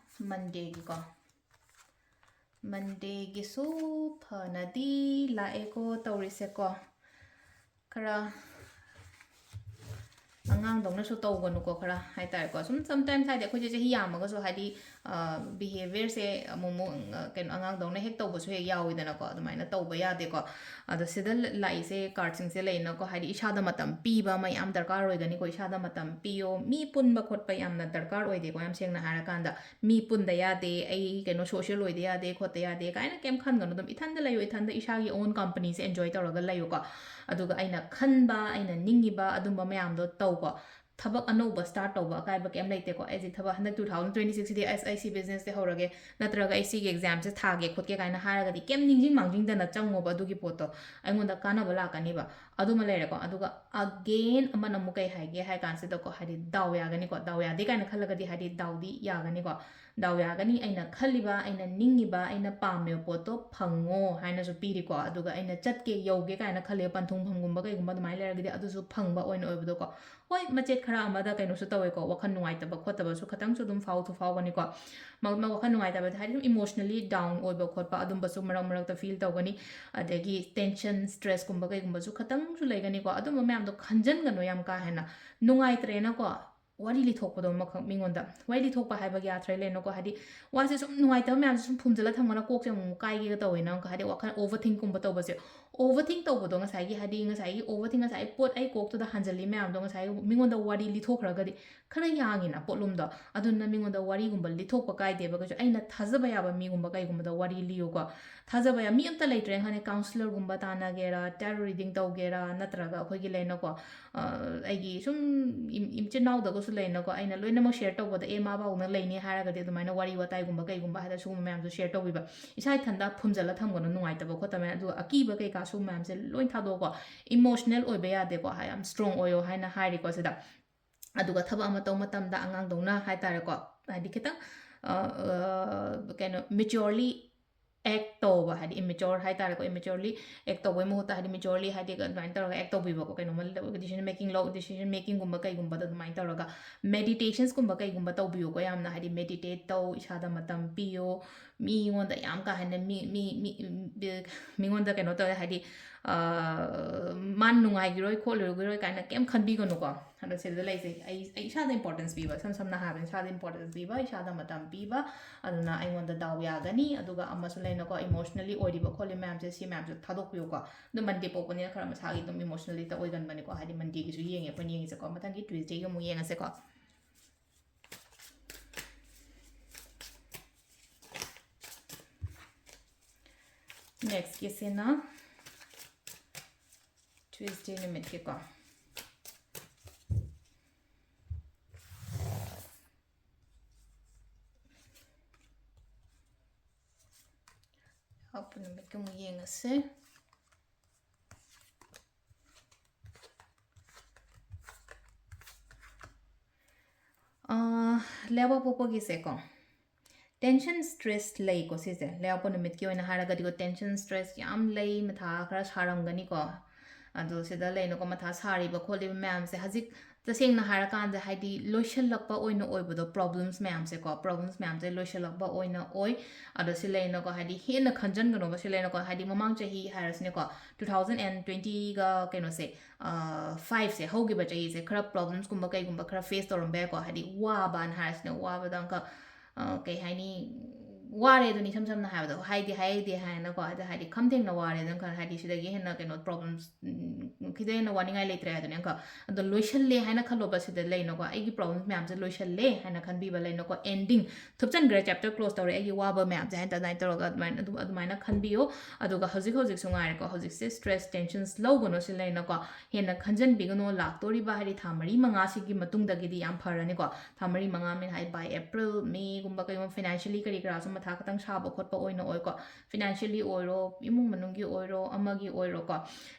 ꯃꯟꯗꯦꯒꯤꯀꯣ꯫ ꯃꯟꯗꯦꯒꯤꯁꯨ ꯐꯅꯗꯤ ꯂꯥꯛꯑꯦꯀꯣ ꯇꯧꯔꯤꯁꯦꯀꯣ꯫ ꯈꯔ ꯑꯉꯥꯡꯗꯧꯅꯁꯨ ꯇꯧꯒꯅꯨꯀꯣ, ꯈꯔ ꯍꯥꯏꯇꯥꯔꯦꯀꯣ꯫ ꯁꯨꯝ sometimes ꯍꯥꯏꯗꯤ ꯑꯩꯈꯣꯏꯁꯦ ꯆꯍꯤ ꯌꯥꯝꯃꯒꯁꯨ ꯍꯥꯏꯗꯤ, ꯑ, behaviourꯁꯦ ꯑꯃꯨꯛ ꯑꯃꯨꯛ, ꯑ, ꯀꯩꯅꯣ, ꯑꯉꯥꯡꯗꯧꯅ ꯍꯦꯛ ꯇꯧꯕꯁꯨ ꯍꯦꯛ ꯌꯥꯎꯋꯤꯗꯅꯀꯣ꯫ ꯑꯗꯨꯃꯥꯏꯅ ꯇꯧꯕ ꯌꯥꯗꯦꯀꯣ꯫ ꯑꯗꯣ ꯁꯤꯗ ꯂꯥꯛꯏꯁꯦ cardꯁꯤꯡꯁꯦ ꯂꯩꯅꯀꯣ, ꯍꯥꯏꯗꯤ ꯏꯁꯥꯗ ꯃꯇꯝ ꯄꯤꯕ ꯑꯃ ꯌꯥꯝ ꯗꯔꯀꯥꯔ ꯑꯣꯏꯒꯅꯤꯀꯣ꯫ ꯏꯁꯥꯗ ꯃꯇꯝ ꯄꯤꯌꯣ꯫ ꯃꯤ ꯄꯨꯟꯕ ꯈꯣꯠꯄ ꯌꯥꯝꯅ ꯗꯔꯀꯥꯔ ꯑꯣꯏꯗꯦꯀꯣ, ꯌꯥꯝ ꯁꯦꯡꯅ ꯍꯥꯏꯔꯀꯥꯟꯗ꯫ ꯃꯤ ꯄꯨꯟꯗ ꯌꯥꯗꯦ, ꯑꯩ ꯀꯩꯅꯣ social ꯑꯣꯏꯗ ꯌꯥꯗꯦ, ꯈꯣꯠꯇ ꯌꯥꯗꯦ ꯀꯥꯏꯅ ꯀꯩꯝ ꯈꯟꯒꯅꯨ꯫ ꯑꯗꯨꯝ ꯏꯊꯟꯗ ꯂꯩꯌꯨ, ꯏꯊꯟꯗ ꯏꯁꯥꯒꯤ own companyꯁꯦ enjoy ꯇꯧꯔꯒ ꯂꯩꯌꯨꯀꯣ꯫ ꯑꯗꯨꯒ ꯑꯩꯅ ꯈꯟꯕ, ꯑꯩꯅ ꯅꯤꯡꯉꯤꯕ ꯑꯗꯨꯝꯕ ꯃꯌꯥꯝꯗꯣ ꯇꯧꯀꯣ꯫ ꯊꯕꯛ ꯑꯅꯧꯕ start ꯇꯧꯕ ꯑꯀꯥꯏꯕ ꯀꯩꯝ ꯂꯩꯇꯦꯀꯣ꯫ ꯑꯩꯁꯦ ꯊꯕꯛ ꯍꯟꯗꯛ two thousand twenty sixꯁꯤꯗꯤ ꯑꯁ ꯑꯩ ꯁꯤ businessꯁꯦ ꯍꯧꯔꯒꯦ, ꯅꯠꯇ꯭ꯔꯒ ꯑꯩ ꯁꯤꯒꯤ examꯁꯦ ꯊꯥꯒꯦ ꯈꯣꯠꯀꯦ ꯀꯥꯏꯅ ꯍꯥꯏꯔꯒꯗꯤ ꯀꯩꯝ ꯅꯤꯡꯁꯤꯡ ꯃꯥꯡꯖꯤꯡꯗꯅ ꯆꯪꯉꯣꯕ꯫ ꯑꯗꯨꯒꯤ ꯄꯣꯠꯇꯣ ꯑꯩꯉꯣꯟꯗ ꯀꯥꯟꯅꯕ ꯂꯥꯛꯀꯅꯤꯕ꯫ ꯑꯗꯨꯃ ꯂꯩꯔꯦꯀꯣ꯫ ꯑꯗꯨꯒ again ꯑꯃꯅ ꯑꯃꯨꯛ ꯀꯩ ꯍꯥꯏꯒꯦ ꯍꯥꯏ ꯀꯥꯟꯁꯤꯗꯀꯣ, ꯍꯥꯏꯗꯤ ꯗꯥꯎ ꯌꯥꯒꯅꯤꯀꯣ꯫ ꯗꯥꯎ ꯌꯥꯗꯦ ꯀꯥꯏꯅ ꯈꯜꯂꯒꯗꯤ ꯍꯥꯏꯗꯤ ꯗꯥꯎꯗꯤ ꯌꯥꯒꯅꯤꯀꯣ꯫ ꯗꯥꯎ ꯌꯥꯒꯅꯤ꯫ ꯑꯩꯅ ꯈꯜꯂꯤꯕ, ꯑꯩꯅ ꯅꯤꯡꯉꯤꯕ, ꯑꯩꯅ ꯄꯥꯝꯃꯤꯕ ꯄꯣꯠꯇꯣ ꯐꯪꯉꯣ ꯍꯥꯏꯅꯁꯨ ꯄꯤꯔꯤꯀꯣ꯫ ꯑꯗꯨꯒ ꯑꯩꯅ ꯆꯠꯀꯦ, ꯌꯧꯒꯦ ꯀꯥꯏꯅ ꯈꯜꯂꯤꯕ ꯄꯟꯊꯨꯡꯐꯝꯒꯨꯝꯕ ꯀꯩꯒꯨꯝꯕ ꯑꯗꯨꯃꯥꯏꯅ ꯂꯩꯔꯒꯗꯤ ꯑꯗꯨꯁꯨ ꯐꯪꯕ ꯑꯣꯏꯅ ꯑꯣꯏꯕꯗꯣꯀꯣ꯫ ꯍꯣꯏ, ꯃꯆꯦꯠ ꯈꯔ ꯑꯃꯗ ꯀꯩꯅꯣꯁꯨ ꯇꯧꯋꯦꯀꯣ, ꯋꯥꯈꯜ ꯅꯨꯡꯉꯥꯏꯇꯕ ꯈꯣꯠꯇꯕꯁꯨ ꯈꯇꯪꯁꯨ ꯑꯗꯨꯝ ꯐꯥꯎꯁꯨ ꯐꯥꯎꯒꯅꯤꯀꯣ꯫ ꯃ-, ꯃ-, ꯋꯥꯈꯜ ꯅꯨꯡꯉꯥꯏꯇꯕꯗꯤ ꯍꯥꯏꯗꯤ ꯑꯗꯨꯝ emotionally down ꯑꯣꯏꯕ ꯈꯣꯠꯄ ꯑꯗꯨꯝꯕꯁꯨ ꯃꯔꯛ ꯃꯔꯛꯇ feel ꯇꯧꯒꯅꯤ꯫ ꯑꯗꯒꯤ tension, stressꯀꯨꯝꯕ ꯀꯩꯒꯨꯝꯕꯁꯨ ꯈꯇꯪꯁꯨ ꯂꯩꯒꯅꯤꯀꯣ꯫ ꯑꯗꯨꯝꯕ ꯃꯌꯥꯝꯗꯣ ꯈꯟꯖꯟꯒꯅꯨ ꯌꯥꯝ ꯀꯥ ꯍꯦꯟꯅ꯫ ꯅꯨꯡꯉꯥꯏꯇ꯭ꯔꯦꯅꯀꯣ, ꯋꯥꯔꯤ ꯂꯤꯊꯣꯛꯄꯗꯣ ꯑꯃꯈꯛ ꯃꯤꯉꯣꯟꯗ꯫ ꯋꯥꯔꯤ ꯂꯤꯊꯣꯛꯄ ꯍꯥꯏꯕꯒꯤ ꯑꯥꯔꯊ ꯂꯩꯅꯀꯣ, ꯍꯥꯏꯗꯤ ꯋꯥꯁꯦ ꯁꯨꯝ ꯅꯨꯡꯉꯥꯏꯇꯕ ꯃꯌꯥꯝꯁꯦ ꯁꯨꯝ ꯐꯨꯝꯖꯤꯜꯂ ꯊꯝꯕꯅ ꯀꯣꯛꯁꯦ ꯑꯃꯨꯛ ꯀꯥꯏꯒꯦꯒ ꯇꯧꯋꯦꯅ ꯍꯥꯏꯗꯤ ꯋꯥꯈꯜ overthinkꯀꯨꯝꯕ ꯇꯧꯕꯁꯦ꯫ Overthink ꯇꯧꯕꯗꯣ ꯉꯁꯥꯏꯒꯤ, ꯍꯥꯏꯗꯤ ꯉꯁꯥꯏꯒꯤ overthink, ꯉꯁꯥꯏꯒꯤ ꯄꯣꯠ ꯑꯩ ꯀꯣꯛꯇꯨꯗ ꯍꯟꯖꯤꯜꯂꯤ ꯃꯌꯥꯝꯗꯣ ꯉꯁꯥꯏꯒꯤ ꯃꯤꯉꯣꯟꯗ ꯋꯥꯔꯤ ꯂꯤꯊꯣꯛꯈ꯭ꯔꯒꯗꯤ ꯈꯔ ꯌꯥꯡꯉꯤꯅ ꯄꯣꯠꯂꯨꯝꯗꯣ꯫ ꯑꯗꯨꯅ ꯃꯤꯉꯣꯟꯗ ꯋꯥꯔꯤꯒꯨꯝꯕ ꯂꯤꯊꯣꯛꯄ ꯀꯥꯏꯗꯦꯕ ꯀꯩꯁꯨ꯫ ꯑꯩꯅ ꯊꯥꯖꯕ ꯌꯥꯕ ꯃꯤꯒꯨꯝꯕ ꯀꯩꯒꯨꯝꯕꯗ ꯋꯥꯔꯤ ꯂꯤꯌꯨꯀꯣ꯫ ꯊꯥꯖꯕ ꯌꯥ-, ꯃꯤ ꯑꯝꯇ ꯂꯩꯇ꯭ꯔꯦꯅ ꯈꯜꯂꯦ, counsellorꯒꯨꯝꯕ ꯇꯥꯟꯅꯒꯦꯔꯥ, tarot reading ꯇꯧꯒꯦꯔꯥ, ꯅꯠꯇ꯭ꯔꯒ ꯑꯩꯈꯣꯏꯒꯤ ꯂꯩꯅꯀꯣ, ꯑ, ꯑꯩꯒꯤ ꯁꯨꯝ ꯏꯝ-, ꯏꯆꯤꯟ ꯏꯅꯥꯎꯗꯒꯁꯨ ꯂꯩꯅꯀꯣ, ꯑꯩꯅ ꯂꯣꯏꯅꯃꯛ share ꯇꯧꯕꯗ, "ꯑꯦ, ꯃꯥ ꯐꯥꯎꯅ ꯂꯩꯅꯤ" ꯍꯥꯏꯔꯒꯗꯤ ꯑꯗꯨꯃꯥꯏꯅ ꯋꯥꯔꯤ ꯋꯥꯇꯥꯏꯒꯨꯝꯕ ꯀꯩꯒꯨꯝꯕ ꯍꯥꯏꯗ ꯁꯤꯒꯨꯝꯕ ꯃꯌꯥꯝꯁꯨ share ꯇꯧꯕꯤꯕ꯫ ꯏꯁꯥ ꯏꯊꯟꯗ ꯐꯨꯝꯖꯜꯂ ꯊꯝꯒꯅꯨ, ꯅꯨꯡꯉꯥꯏꯇꯕ ꯈꯣꯠꯇꯕ ꯃꯌꯥꯝ꯫ ꯑꯗꯨꯒ ꯑꯀꯤꯕ ꯀꯩꯀꯥ ꯁꯤꯒꯨꯝꯕ ꯃꯌꯥꯝꯁꯦ ꯂꯣꯏ ꯊꯥꯗꯣꯛꯑꯣꯀꯣ꯫ Emotional ꯑꯣꯏꯕ ꯌꯥꯗꯦꯀꯣ, ꯍꯥꯏ, ꯌꯥꯝ strong ꯑꯣꯏꯌꯣ ꯍꯥꯏꯅ ꯍꯥꯏꯔꯤꯀꯣ ꯁꯤꯗ꯫ ꯑꯗꯨꯒ ꯊꯕꯛ ꯑꯃ ꯇꯧ ꯃꯇꯝꯗ ꯑꯉꯥꯡꯗꯧꯅ ꯍꯥꯏꯇꯥꯔꯦꯀꯣ, ꯍꯥꯏꯗꯤ ꯈꯤꯇꯪ, ꯑ, ꯑ, ꯀꯩꯅꯣ, maturely act ꯇꯧꯕ, ꯍꯥꯏꯗꯤ immature ꯍꯥꯏꯇꯥꯔꯦꯀꯣ, immaturely act ꯇꯧꯕꯩ ꯃꯍꯨꯠꯇ ꯍꯥꯏꯗꯤ maturely ꯍꯥꯏꯗꯤ ꯑꯗꯨꯃꯥꯏꯅ ꯇꯧꯔꯒ act ꯇꯧꯕꯤꯕꯀꯣ, ꯀꯩꯅꯣꯝꯃ decision making ꯂꯧ, decision makingꯒꯨꯝꯕ ꯀꯩꯒꯨꯝꯕꯗ ꯑꯗꯨꯃꯥꯏꯅ ꯇꯧꯔꯒ meditationsꯀꯨꯝꯕ ꯀꯩꯒꯨꯝꯕ ꯇꯧꯕꯤꯌꯨꯀꯣ꯫ ꯌꯥꯝꯅ ꯍꯥꯏꯗꯤ meditate ꯇꯧ, ꯏꯁꯥꯗ ꯃꯇꯝ ꯄꯤꯌꯣ, ꯃꯤꯉꯣꯟꯗ ꯌꯥꯝ ꯀꯥ ꯍꯦꯟꯅ ꯃꯤ ꯃꯤ ꯃꯤ ꯃꯤꯉꯣꯟꯗ ꯀꯩꯅꯣ ꯇꯧꯋꯦ ꯍꯥꯏꯗꯤ, ꯃꯥꯅ ꯅꯨꯡꯉꯥꯏꯈꯤꯔꯣꯏ ꯈꯣꯠꯂꯣꯏꯈꯤꯔꯣꯏ ꯀꯥꯏꯅ ꯀꯩꯝ ꯈꯟꯕꯤꯒꯅꯨꯀꯣ꯫ ꯑꯗꯣ ꯁꯤꯗ ꯂꯩꯁꯦ, ꯑꯩ ꯑꯩ ꯏꯁꯥꯗ ꯏꯝꯄꯣꯔꯇꯦꯟꯁ ꯄꯤꯕ, ꯏꯁꯝ ꯁꯝꯅ ꯍꯥꯏꯔꯕꯗ ꯏꯁꯥꯗ ꯏꯝꯄꯣꯔꯇꯦꯟꯁ ꯄꯤꯕ, ꯏꯁꯥꯗ ꯃꯇꯝ ꯄꯤꯕ꯫ ꯑꯗꯨꯅ ꯑꯩꯉꯣꯟꯗ ꯗꯥꯎ ꯌꯥꯒꯅꯤ꯫ ꯑꯗꯨꯒ ꯑꯃꯁꯨ ꯂꯩꯅꯀꯣ, ꯏꯃꯣꯁꯅꯦꯜꯂꯤ ꯑꯣꯏꯔꯤꯕ ꯈꯣꯠꯂꯤ ꯃꯌꯥꯝꯁꯦ, ꯁꯤ ꯃꯌꯥꯝꯁꯦ ꯊꯥꯗꯣꯛꯄꯤꯌꯨꯀꯣ꯫ ꯑꯗꯣ ꯃꯟꯗꯦ ꯄꯣꯛꯄꯅꯤꯅ ꯈꯔ ꯃꯁꯥꯒꯤ ꯑꯗꯨꯝ ꯏꯃꯣꯁꯅꯦꯜꯂꯤꯇ ꯑꯣꯏꯒꯟꯕꯅꯤꯀꯣ, ꯍꯥꯏꯗꯤ ꯃꯟꯗꯦꯒꯤꯁꯨ ꯌꯦꯡꯉꯦ ꯑꯩꯈꯣꯏꯅ ꯌꯦꯡꯉꯤꯁꯦꯀꯣ꯫ ꯃꯊꯪꯒꯤ ꯇ꯭ꯌꯨꯁꯗꯦꯒꯤ ꯑꯃꯨꯛ ꯌꯦꯡꯉꯁꯦꯀꯣ꯫ ꯅꯦꯛꯁꯀꯤꯁꯤꯅ ꯇ꯭ꯌꯨꯁꯗꯦ ꯅꯨꯃꯤꯠꯀꯤꯀꯣ꯫ ꯍꯥꯞꯄ ꯅꯨꯃꯤꯠꯀꯤ ꯑꯃꯨꯛ ꯌꯦꯡꯉꯁꯦ꯫ ꯂꯩꯕꯥꯛ ꯄꯣꯛꯄꯒꯤꯁꯦꯀꯣ, ꯇꯦꯟꯁꯟ ꯁ꯭ꯇ꯭ꯔꯦꯁ ꯂꯩꯀꯣ꯫ ꯁꯤꯁꯦ ꯂꯩꯕꯥꯛꯄꯣꯛꯄ ꯅꯨꯃꯤꯠꯀꯤ ꯑꯣꯏꯅ ꯍꯥꯏꯔꯒꯗꯤꯀꯣ, ꯇꯦꯟꯁꯟ ꯁ꯭ꯇ꯭ꯔꯦꯁ ꯌꯥꯝ ꯂꯩ, ꯃꯊꯥ ꯈꯔ ꯁꯥꯔꯝꯒꯅꯤꯀꯣ꯫ ꯑꯗꯣ ꯁꯤꯗ ꯂꯩꯅꯀꯣ, ꯃꯊꯥ ꯁꯥꯔꯤꯕ ꯈꯣꯠꯂꯤꯕ ꯃꯌꯥꯝꯁꯦ ꯍꯧꯖꯤꯛ ꯇꯁꯦꯡꯅ ꯍꯥꯏꯔꯀꯥꯟꯗ ꯍꯥꯏꯗꯤ ꯂꯣꯏꯁꯤꯜꯂꯛꯄ ꯑꯣꯏꯅ ꯑꯣꯏꯕꯗꯣ, ꯄ꯭ꯔꯣꯕ꯭ꯂꯦꯝꯁ ꯃꯌꯥꯝꯁꯦꯀꯣ, ꯄ꯭ꯔꯣꯕ꯭ꯂꯦꯝꯁ ꯃꯌꯥꯝꯁꯦ ꯂꯣꯏꯁꯤꯜꯂꯛꯄ ꯑꯣꯏꯅ ꯑꯣꯏ꯫ ꯑꯗꯣ ꯁꯤ ꯂꯩꯅꯀꯣ, ꯍꯥꯏꯗꯤ ꯍꯦꯟꯅ ꯈꯟꯖꯟꯒꯅꯣꯕ꯫ ꯁꯤ ꯂꯩꯅꯀꯣ, ꯍꯥꯏꯗꯤ ꯃꯃꯥꯡ ꯆꯍꯤ ꯍꯥꯏꯔꯁꯤꯅꯦꯀꯣ, two thousand and twentyꯒ ꯀꯩꯅꯣꯁꯦ, ꯐꯥꯏꯚꯁꯦ ꯍꯧꯈꯤꯕ ꯆꯍꯤꯁꯦ ꯈꯔ ꯄ꯭ꯔꯣꯕ꯭ꯂꯦꯝꯁꯀꯨꯝꯕ ꯀꯩꯒꯨꯝꯕ ꯈꯔ ꯐꯦꯁ ꯇꯧꯔꯝꯕ ꯌꯥꯏꯀꯣ꯫ ꯍꯥꯏꯗꯤ ꯋꯥꯕꯅ ꯍꯥꯏꯔꯁꯤꯅꯦ, ꯋꯥꯕꯗ ꯑꯃꯈꯛ, ꯀꯩ ꯍꯥꯏꯅꯤ, ꯋꯥꯔꯦ ꯑꯗꯨꯅꯤ, ꯏꯁꯝ ꯁꯝꯅ ꯍꯥꯏꯕꯗꯣ, ꯍꯥꯏꯗꯤ ꯍꯥꯏꯗꯦ ꯍꯥꯏꯅꯀꯣ꯫ ꯑꯗ ꯍꯥꯏꯗꯤ ꯈꯝ ꯊꯦꯡꯅ ꯋꯥꯔꯦ ꯑꯗꯨꯅ ꯈꯔ, ꯍꯥꯏꯗꯤ ꯁꯤꯗꯒꯤ ꯍꯦꯟꯅ ꯀꯩꯅꯣ ꯄ꯭ꯔꯣꯕ꯭ꯂꯦꯝꯁ ꯈꯤꯇ ꯍꯦꯟꯅ ꯋꯥꯅꯤꯡꯉꯥꯏ ꯂꯩꯇ꯭ꯔꯦ ꯍꯥꯏꯗꯨꯅꯦ ꯑꯃꯈꯛ꯫ ꯑꯗꯣ ꯂꯣꯏꯁꯜꯂꯦ ꯍꯥꯏꯅ ꯈꯜꯂꯣꯕ꯫ ꯁꯤꯗ ꯂꯩꯅꯀꯣ, ꯑꯩꯒꯤ ꯄ꯭ꯔꯣꯕ꯭ꯂꯦꯝꯁ ꯃꯌꯥꯝꯁꯦ ꯂꯣꯏꯁꯜꯂꯦ ꯍꯥꯏꯅ ꯈꯟꯕꯤꯕ ꯂꯩꯅꯀꯣ, ꯑꯦꯟꯗꯤꯡ, ꯊꯨꯞꯆꯟꯈ꯭ꯔꯦ, ꯆꯦꯞꯇꯔ ꯀ꯭ꯂꯣꯁ ꯇꯧꯔꯦ, ꯑꯩꯒꯤ ꯋꯥꯕ ꯃꯌꯥꯝꯁꯦ ꯍꯥꯏꯅ ꯑꯗꯨꯃꯥꯏꯅ ꯇꯧꯔꯒ ꯑꯗꯨꯃꯥꯏꯅ ꯑꯗꯨꯝ ꯑꯗꯨꯃꯥꯏꯅ ꯈꯟꯕꯤꯌꯣ꯫ ꯑꯗꯨꯒ ꯍꯧꯖꯤꯛ ꯍꯧꯖꯤꯛꯁꯨ ꯉꯥꯏꯔꯦꯀꯣ, ꯍꯧꯖꯤꯛꯁꯦ ꯁ꯭ꯇ꯭ꯔꯦꯁ, ꯇꯦꯟꯁꯟꯁ ꯂꯧꯒꯅꯣ꯫ ꯁꯤ ꯂꯩꯅꯀꯣ, ꯍꯦꯟꯅ ꯈꯟꯖꯟꯕꯤꯒꯅꯣ꯫ ꯂꯥꯛꯇꯣꯔꯤꯕ ꯍꯥꯏꯗꯤ ꯊꯥ ꯃꯔꯤ ꯃꯉꯥꯁꯤꯒꯤ ꯃꯇꯨꯡꯗꯒꯤꯗꯤ ꯌꯥꯝ ꯐꯔꯅꯤꯀꯣ꯫ ꯊꯥ ꯃꯔꯤ ꯃꯉꯥ ꯃꯤꯟ ꯍꯥꯏ by April, May ꯒꯨꯝꯕ ꯀꯩꯒꯨꯝꯕ ꯐꯥꯏꯅꯥꯟꯁꯤꯌꯦꯜꯂꯤ ꯀꯔꯤ ꯀꯔꯥꯁꯨ ꯃꯊꯥ ꯈꯤꯇꯪ ꯁꯥꯕ ꯈꯣꯠꯄ ꯑꯣꯏꯅ ꯑꯣꯏꯀꯣ꯫ ꯐꯥꯏꯅꯥꯟꯁꯤꯌꯦꯜꯂꯤ ꯑꯣꯏꯔꯣ, ꯏꯃꯨꯡ ꯃꯅꯨꯡꯒꯤ ꯑꯣꯏꯔꯣ, ꯑꯃꯒꯤ ꯑꯣꯏꯔꯣꯀꯣ꯫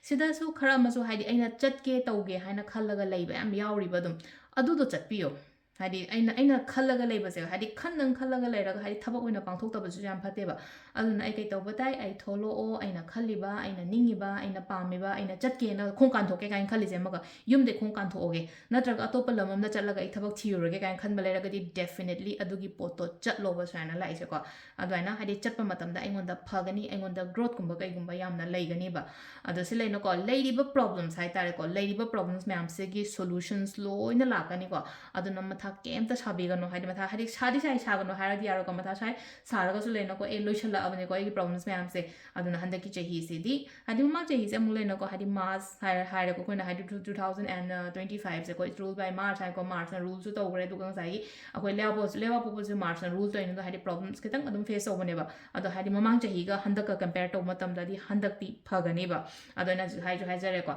ꯁꯤꯗꯁꯨ ꯈꯔ ꯑꯃꯁꯨ ꯍꯥꯏꯗꯤ ꯑꯩꯅ ꯆꯠꯀꯦ ꯇꯧꯒꯦ ꯍꯥꯏꯅ ꯈꯜꯂꯒ ꯂꯩꯕ ꯌꯥꯝ ꯌꯥꯎꯔꯤꯕ, ꯑꯗꯨꯝ ꯑꯗꯨꯗꯣ ꯆꯠꯄꯤꯌꯣ꯫ ꯍꯥꯏꯗꯤ ꯑꯩꯅ ꯑꯩꯅ ꯈꯜꯂꯒ ꯂꯩꯕꯁꯦ, ꯍꯥꯏꯗꯤ ꯈꯟꯗꯪ ꯈꯜꯂꯒ ꯂꯩꯔꯒ ꯍꯥꯏꯗꯤ ꯊꯕꯛ ꯑꯣꯏꯅ ꯄꯥꯡꯊꯣꯛꯇꯕꯁꯨ ꯌꯥꯝ ꯐꯠꯇꯦꯕ꯫ ꯑꯗꯨꯅ ꯑꯩ ꯀꯩ ꯇꯧꯕ ꯇꯥꯏ? ꯑꯩ ꯊꯣꯛꯂꯛꯑꯣ, ꯑꯩꯅ ꯈꯜꯂꯤꯕ, ꯑꯩꯅ ꯅꯤꯡꯉꯤꯕ, ꯑꯩꯅ ꯄꯥꯝꯃꯤꯕ, ꯑꯩꯅ ꯆꯠꯀꯦꯅ ꯈꯣꯡ ꯀꯥꯟꯊꯣꯛꯀꯦ ꯀꯥꯏꯅ ꯈꯜꯂꯤꯁꯦ ꯑꯃꯒ, ꯌꯨꯝꯗꯩ ꯈꯣꯡ ꯀꯥꯟꯊꯣꯛꯑꯒꯦ, ꯅꯠꯇ꯭ꯔꯒ ꯑꯇꯣꯞꯄ ꯂꯝ ꯑꯃꯗ ꯆꯠꯂꯒ ꯑꯩ ꯊꯕꯛ ꯊꯤꯔꯨꯔꯒꯦ ꯀꯥꯏꯅ ꯈꯟꯕ ꯂꯩꯔꯒꯗꯤ, definitely ꯑꯗꯨꯒꯤ ꯄꯣꯠꯇꯣ ꯆꯠꯂꯣꯕ ꯁꯨꯃꯥꯏꯅ ꯂꯥꯛꯏꯁꯦꯀꯣ꯫ ꯑꯗꯨꯃꯥꯏꯅ ꯍꯥꯏꯗꯤ ꯆꯠꯄ ꯃꯇꯝꯗ ꯑꯩꯉꯣꯟꯗ ꯐꯒꯅꯤ, ꯑꯩꯉꯣꯟꯗ growthꯀꯨꯝꯕ ꯀꯩꯒꯨꯝꯕ ꯌꯥꯝꯅ ꯂꯩꯒꯅꯤꯕ꯫ ꯑꯗꯣ ꯁꯤ ꯂꯩꯅꯀꯣ, ꯂꯩꯔꯤꯕ problems ꯍꯥꯏꯇꯥꯔꯦꯀꯣ, ꯂꯩꯔꯤꯕ problems ꯃꯌꯥꯝꯁꯤꯒꯤ solutions ꯂꯣꯏꯅ ꯂꯥꯛꯀꯅꯤꯀꯣ꯫ ꯑꯗꯨꯅ ꯃꯊꯥ ꯀꯩꯝꯇ ꯁꯥꯕꯤꯒꯅꯨ, ꯍꯥꯏꯗꯤ ꯃꯊꯥ, ꯍꯥꯏꯗꯤ ꯁꯥꯗꯤ ꯁꯥꯏ, ꯁꯥꯒꯅꯨ ꯍꯥꯏꯔꯗꯤ ꯌꯥꯔꯣꯏꯀꯣ, ꯃꯊꯥ ꯁꯥꯏ ꯁꯥꯔꯒꯁꯨ ꯂꯩꯅꯀꯣ, ꯑꯦ, ꯂꯣꯏꯁꯜꯂꯛꯑꯕꯅꯤꯀꯣ ꯑꯩꯒꯤ problems ꯃꯌꯥꯝꯁꯦ꯫ ꯑꯗꯨꯅ ꯍꯟꯗꯛꯀꯤ ꯆꯍꯤꯁꯤꯗꯤ, ꯍꯥꯏꯗꯤ ꯃꯃꯥꯡ ꯆꯍꯤꯁꯦ ꯑꯃꯨꯛ ꯂꯩꯅꯀꯣ, ꯍꯥꯏꯗꯤ March ꯍꯥꯏꯔ-, ꯍꯥꯏꯔꯦꯀꯣ ꯑꯩꯈꯣꯏꯅ, ꯍꯥꯏꯗꯤ two, two thousand and twenty five ꯁꯦꯀꯣ, it's ruled by March ꯍꯥꯏꯀꯣ, Marchꯅ ruleꯁꯨ ꯇꯧꯈ꯭ꯔꯦ, ꯑꯗꯨꯒ ꯉꯁꯥꯏꯒꯤ ꯑꯩꯈꯣꯏ ꯂꯩꯕꯥꯛꯄꯣꯛꯄ, ꯂꯩꯕꯥꯛꯄꯣꯛꯄꯁꯦ Marchꯅ rule ꯇꯧꯔꯤꯅꯤ, ꯑꯗꯣ ꯍꯥꯏꯗꯤ problems ꯈꯤꯇꯪ ꯑꯗꯨꯝ face ꯇꯧꯕꯅꯦꯕ꯫ ꯑꯗꯣ ꯍꯥꯏꯗꯤ ꯃꯃꯥꯡ ꯆꯍꯤꯒ ꯍꯟꯗꯛꯀ compare ꯇꯧꯕ ꯃꯇꯝꯗꯗꯤ ꯍꯟꯗꯛꯇꯤ ꯐꯒꯅꯦꯕ꯫ ꯑꯗꯣ ꯑꯩꯅ ꯍꯧꯖꯤꯛ ꯍꯥꯏꯁꯨ ꯍꯥꯏꯖꯔꯦꯀꯣ,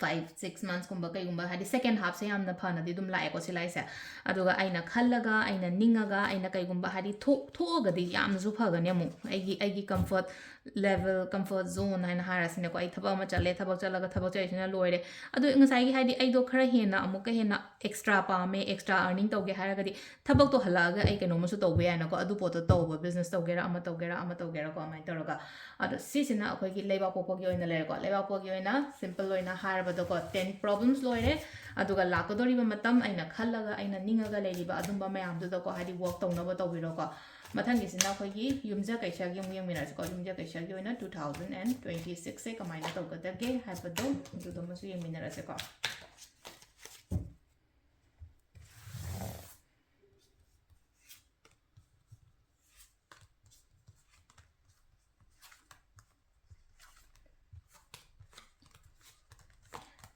five six monthsꯀꯨꯝꯕ ꯀꯩꯒꯨꯝꯕ, ꯍꯥꯏꯗꯤ second halfꯁꯦ ꯌꯥꯝꯅ ꯐꯅꯗꯤ ꯑꯗꯨꯝ ꯂꯥꯛꯑꯦꯀꯣ ꯁꯤ ꯂꯥꯏꯁꯦ꯫ ꯑꯗꯨꯒ ꯑꯩꯅ ꯈꯜꯂꯒ, ꯑꯩꯅ ꯅꯤꯡꯉꯒ, ꯑꯩꯅ ꯀꯩꯒꯨꯝꯕ ꯍꯥꯏꯗꯤ ꯊꯣꯛ-, ꯊꯣꯛꯑꯒꯗꯤ ꯌꯥꯝꯅꯁꯨ ꯐꯒꯅꯤ ꯑꯃꯨꯛ꯫ ꯑꯩꯒꯤ, ꯑꯩꯒꯤ comfort level, comfort zone ꯍꯥꯏꯅ ꯍꯥꯏꯔꯁꯤꯅꯦꯀꯣ꯫ ꯑꯩ ꯊꯕꯛ ꯑꯃ ꯆꯠꯂꯦ, ꯊꯕꯛ ꯆꯠꯂꯒ ꯊꯕꯛ ꯆꯠꯂꯤꯁꯤꯅ ꯂꯣꯏꯔꯦ꯫ ꯑꯗꯨ ꯉꯁꯥꯏꯒꯤ ꯍꯥꯏꯗꯤ ꯑꯩꯗꯣ ꯈꯔ ꯍꯦꯟꯅ, ꯑꯃꯨꯛꯀ ꯍꯦꯟꯅ extra ꯄꯥꯝꯃꯦ, extra earning ꯇꯧꯒꯦ ꯍꯥꯏꯔꯒꯗꯤ ꯊꯕꯛꯇꯣ ꯍꯜꯂꯛꯑꯒ ꯑꯩ ꯀꯩꯅꯣꯝꯃꯁꯨ ꯇꯧꯕ ꯌꯥꯏꯅꯀꯣ꯫ ꯑꯗꯨ ꯄꯣꯠꯇꯣ ꯇꯧꯕ, business ꯇꯧꯒꯦꯔꯥ, ꯑꯃ ꯇꯧꯒꯦꯔꯥ, ꯑꯃ ꯇꯧꯒꯦꯔꯥꯀꯣ, ꯑꯗꯨꯃꯥꯏꯅ ꯇꯧꯔꯒ꯫ ꯑꯗꯣ ꯁꯤꯁꯤꯅ ꯑꯩꯈꯣꯏꯒꯤ ꯂꯩꯕꯥꯛꯄꯣꯛꯄꯒꯤ ꯑꯣꯏꯅ ꯂꯩꯔꯦꯀꯣ꯫ ꯂꯩꯕꯥꯛꯄꯣꯛꯄꯒꯤ ꯑꯣꯏꯅ simple ꯑꯣꯏꯅ ꯍꯥꯏꯔꯕꯗꯀꯣ, ten problems ꯂꯣꯏꯔꯦ꯫ ꯑꯗꯨꯒ ꯂꯥꯛꯀꯗꯧꯔꯤꯕ ꯃꯇꯝ, ꯑꯩꯅ ꯈꯜꯂꯒ, ꯑꯩꯅ ꯅꯤꯡꯉꯒ ꯂꯩꯔꯤꯕ ꯑꯗꯨꯝꯕ ꯃꯌꯥꯝꯗꯨꯗꯀꯣ, ꯍꯥꯏꯗꯤ work ꯇꯧꯅꯕ ꯇꯧꯕꯤꯔꯣꯀꯣ꯫ ꯃꯊꯪꯒꯤꯁꯤꯅ ꯑꯩꯈꯣꯏꯒꯤ ꯌꯨꯝꯖꯀꯩꯁꯒꯤ ꯑꯃꯨꯛ ꯌꯦꯡꯃꯤꯟꯅꯔꯁꯤꯀꯣ꯫ ꯌꯨꯝꯖꯀꯩꯁꯒꯤ ꯑꯣꯏꯅ two thousand and twenty sixꯁꯦ ꯀꯃꯥꯏꯅ ꯇꯧꯒꯗꯒꯦ ꯍꯥꯏꯕꯗꯣ, ꯑꯗꯨꯗꯣ ꯑꯃꯁꯨ ꯌꯦꯡꯃꯤꯟꯅꯔꯁꯤꯀꯣ꯫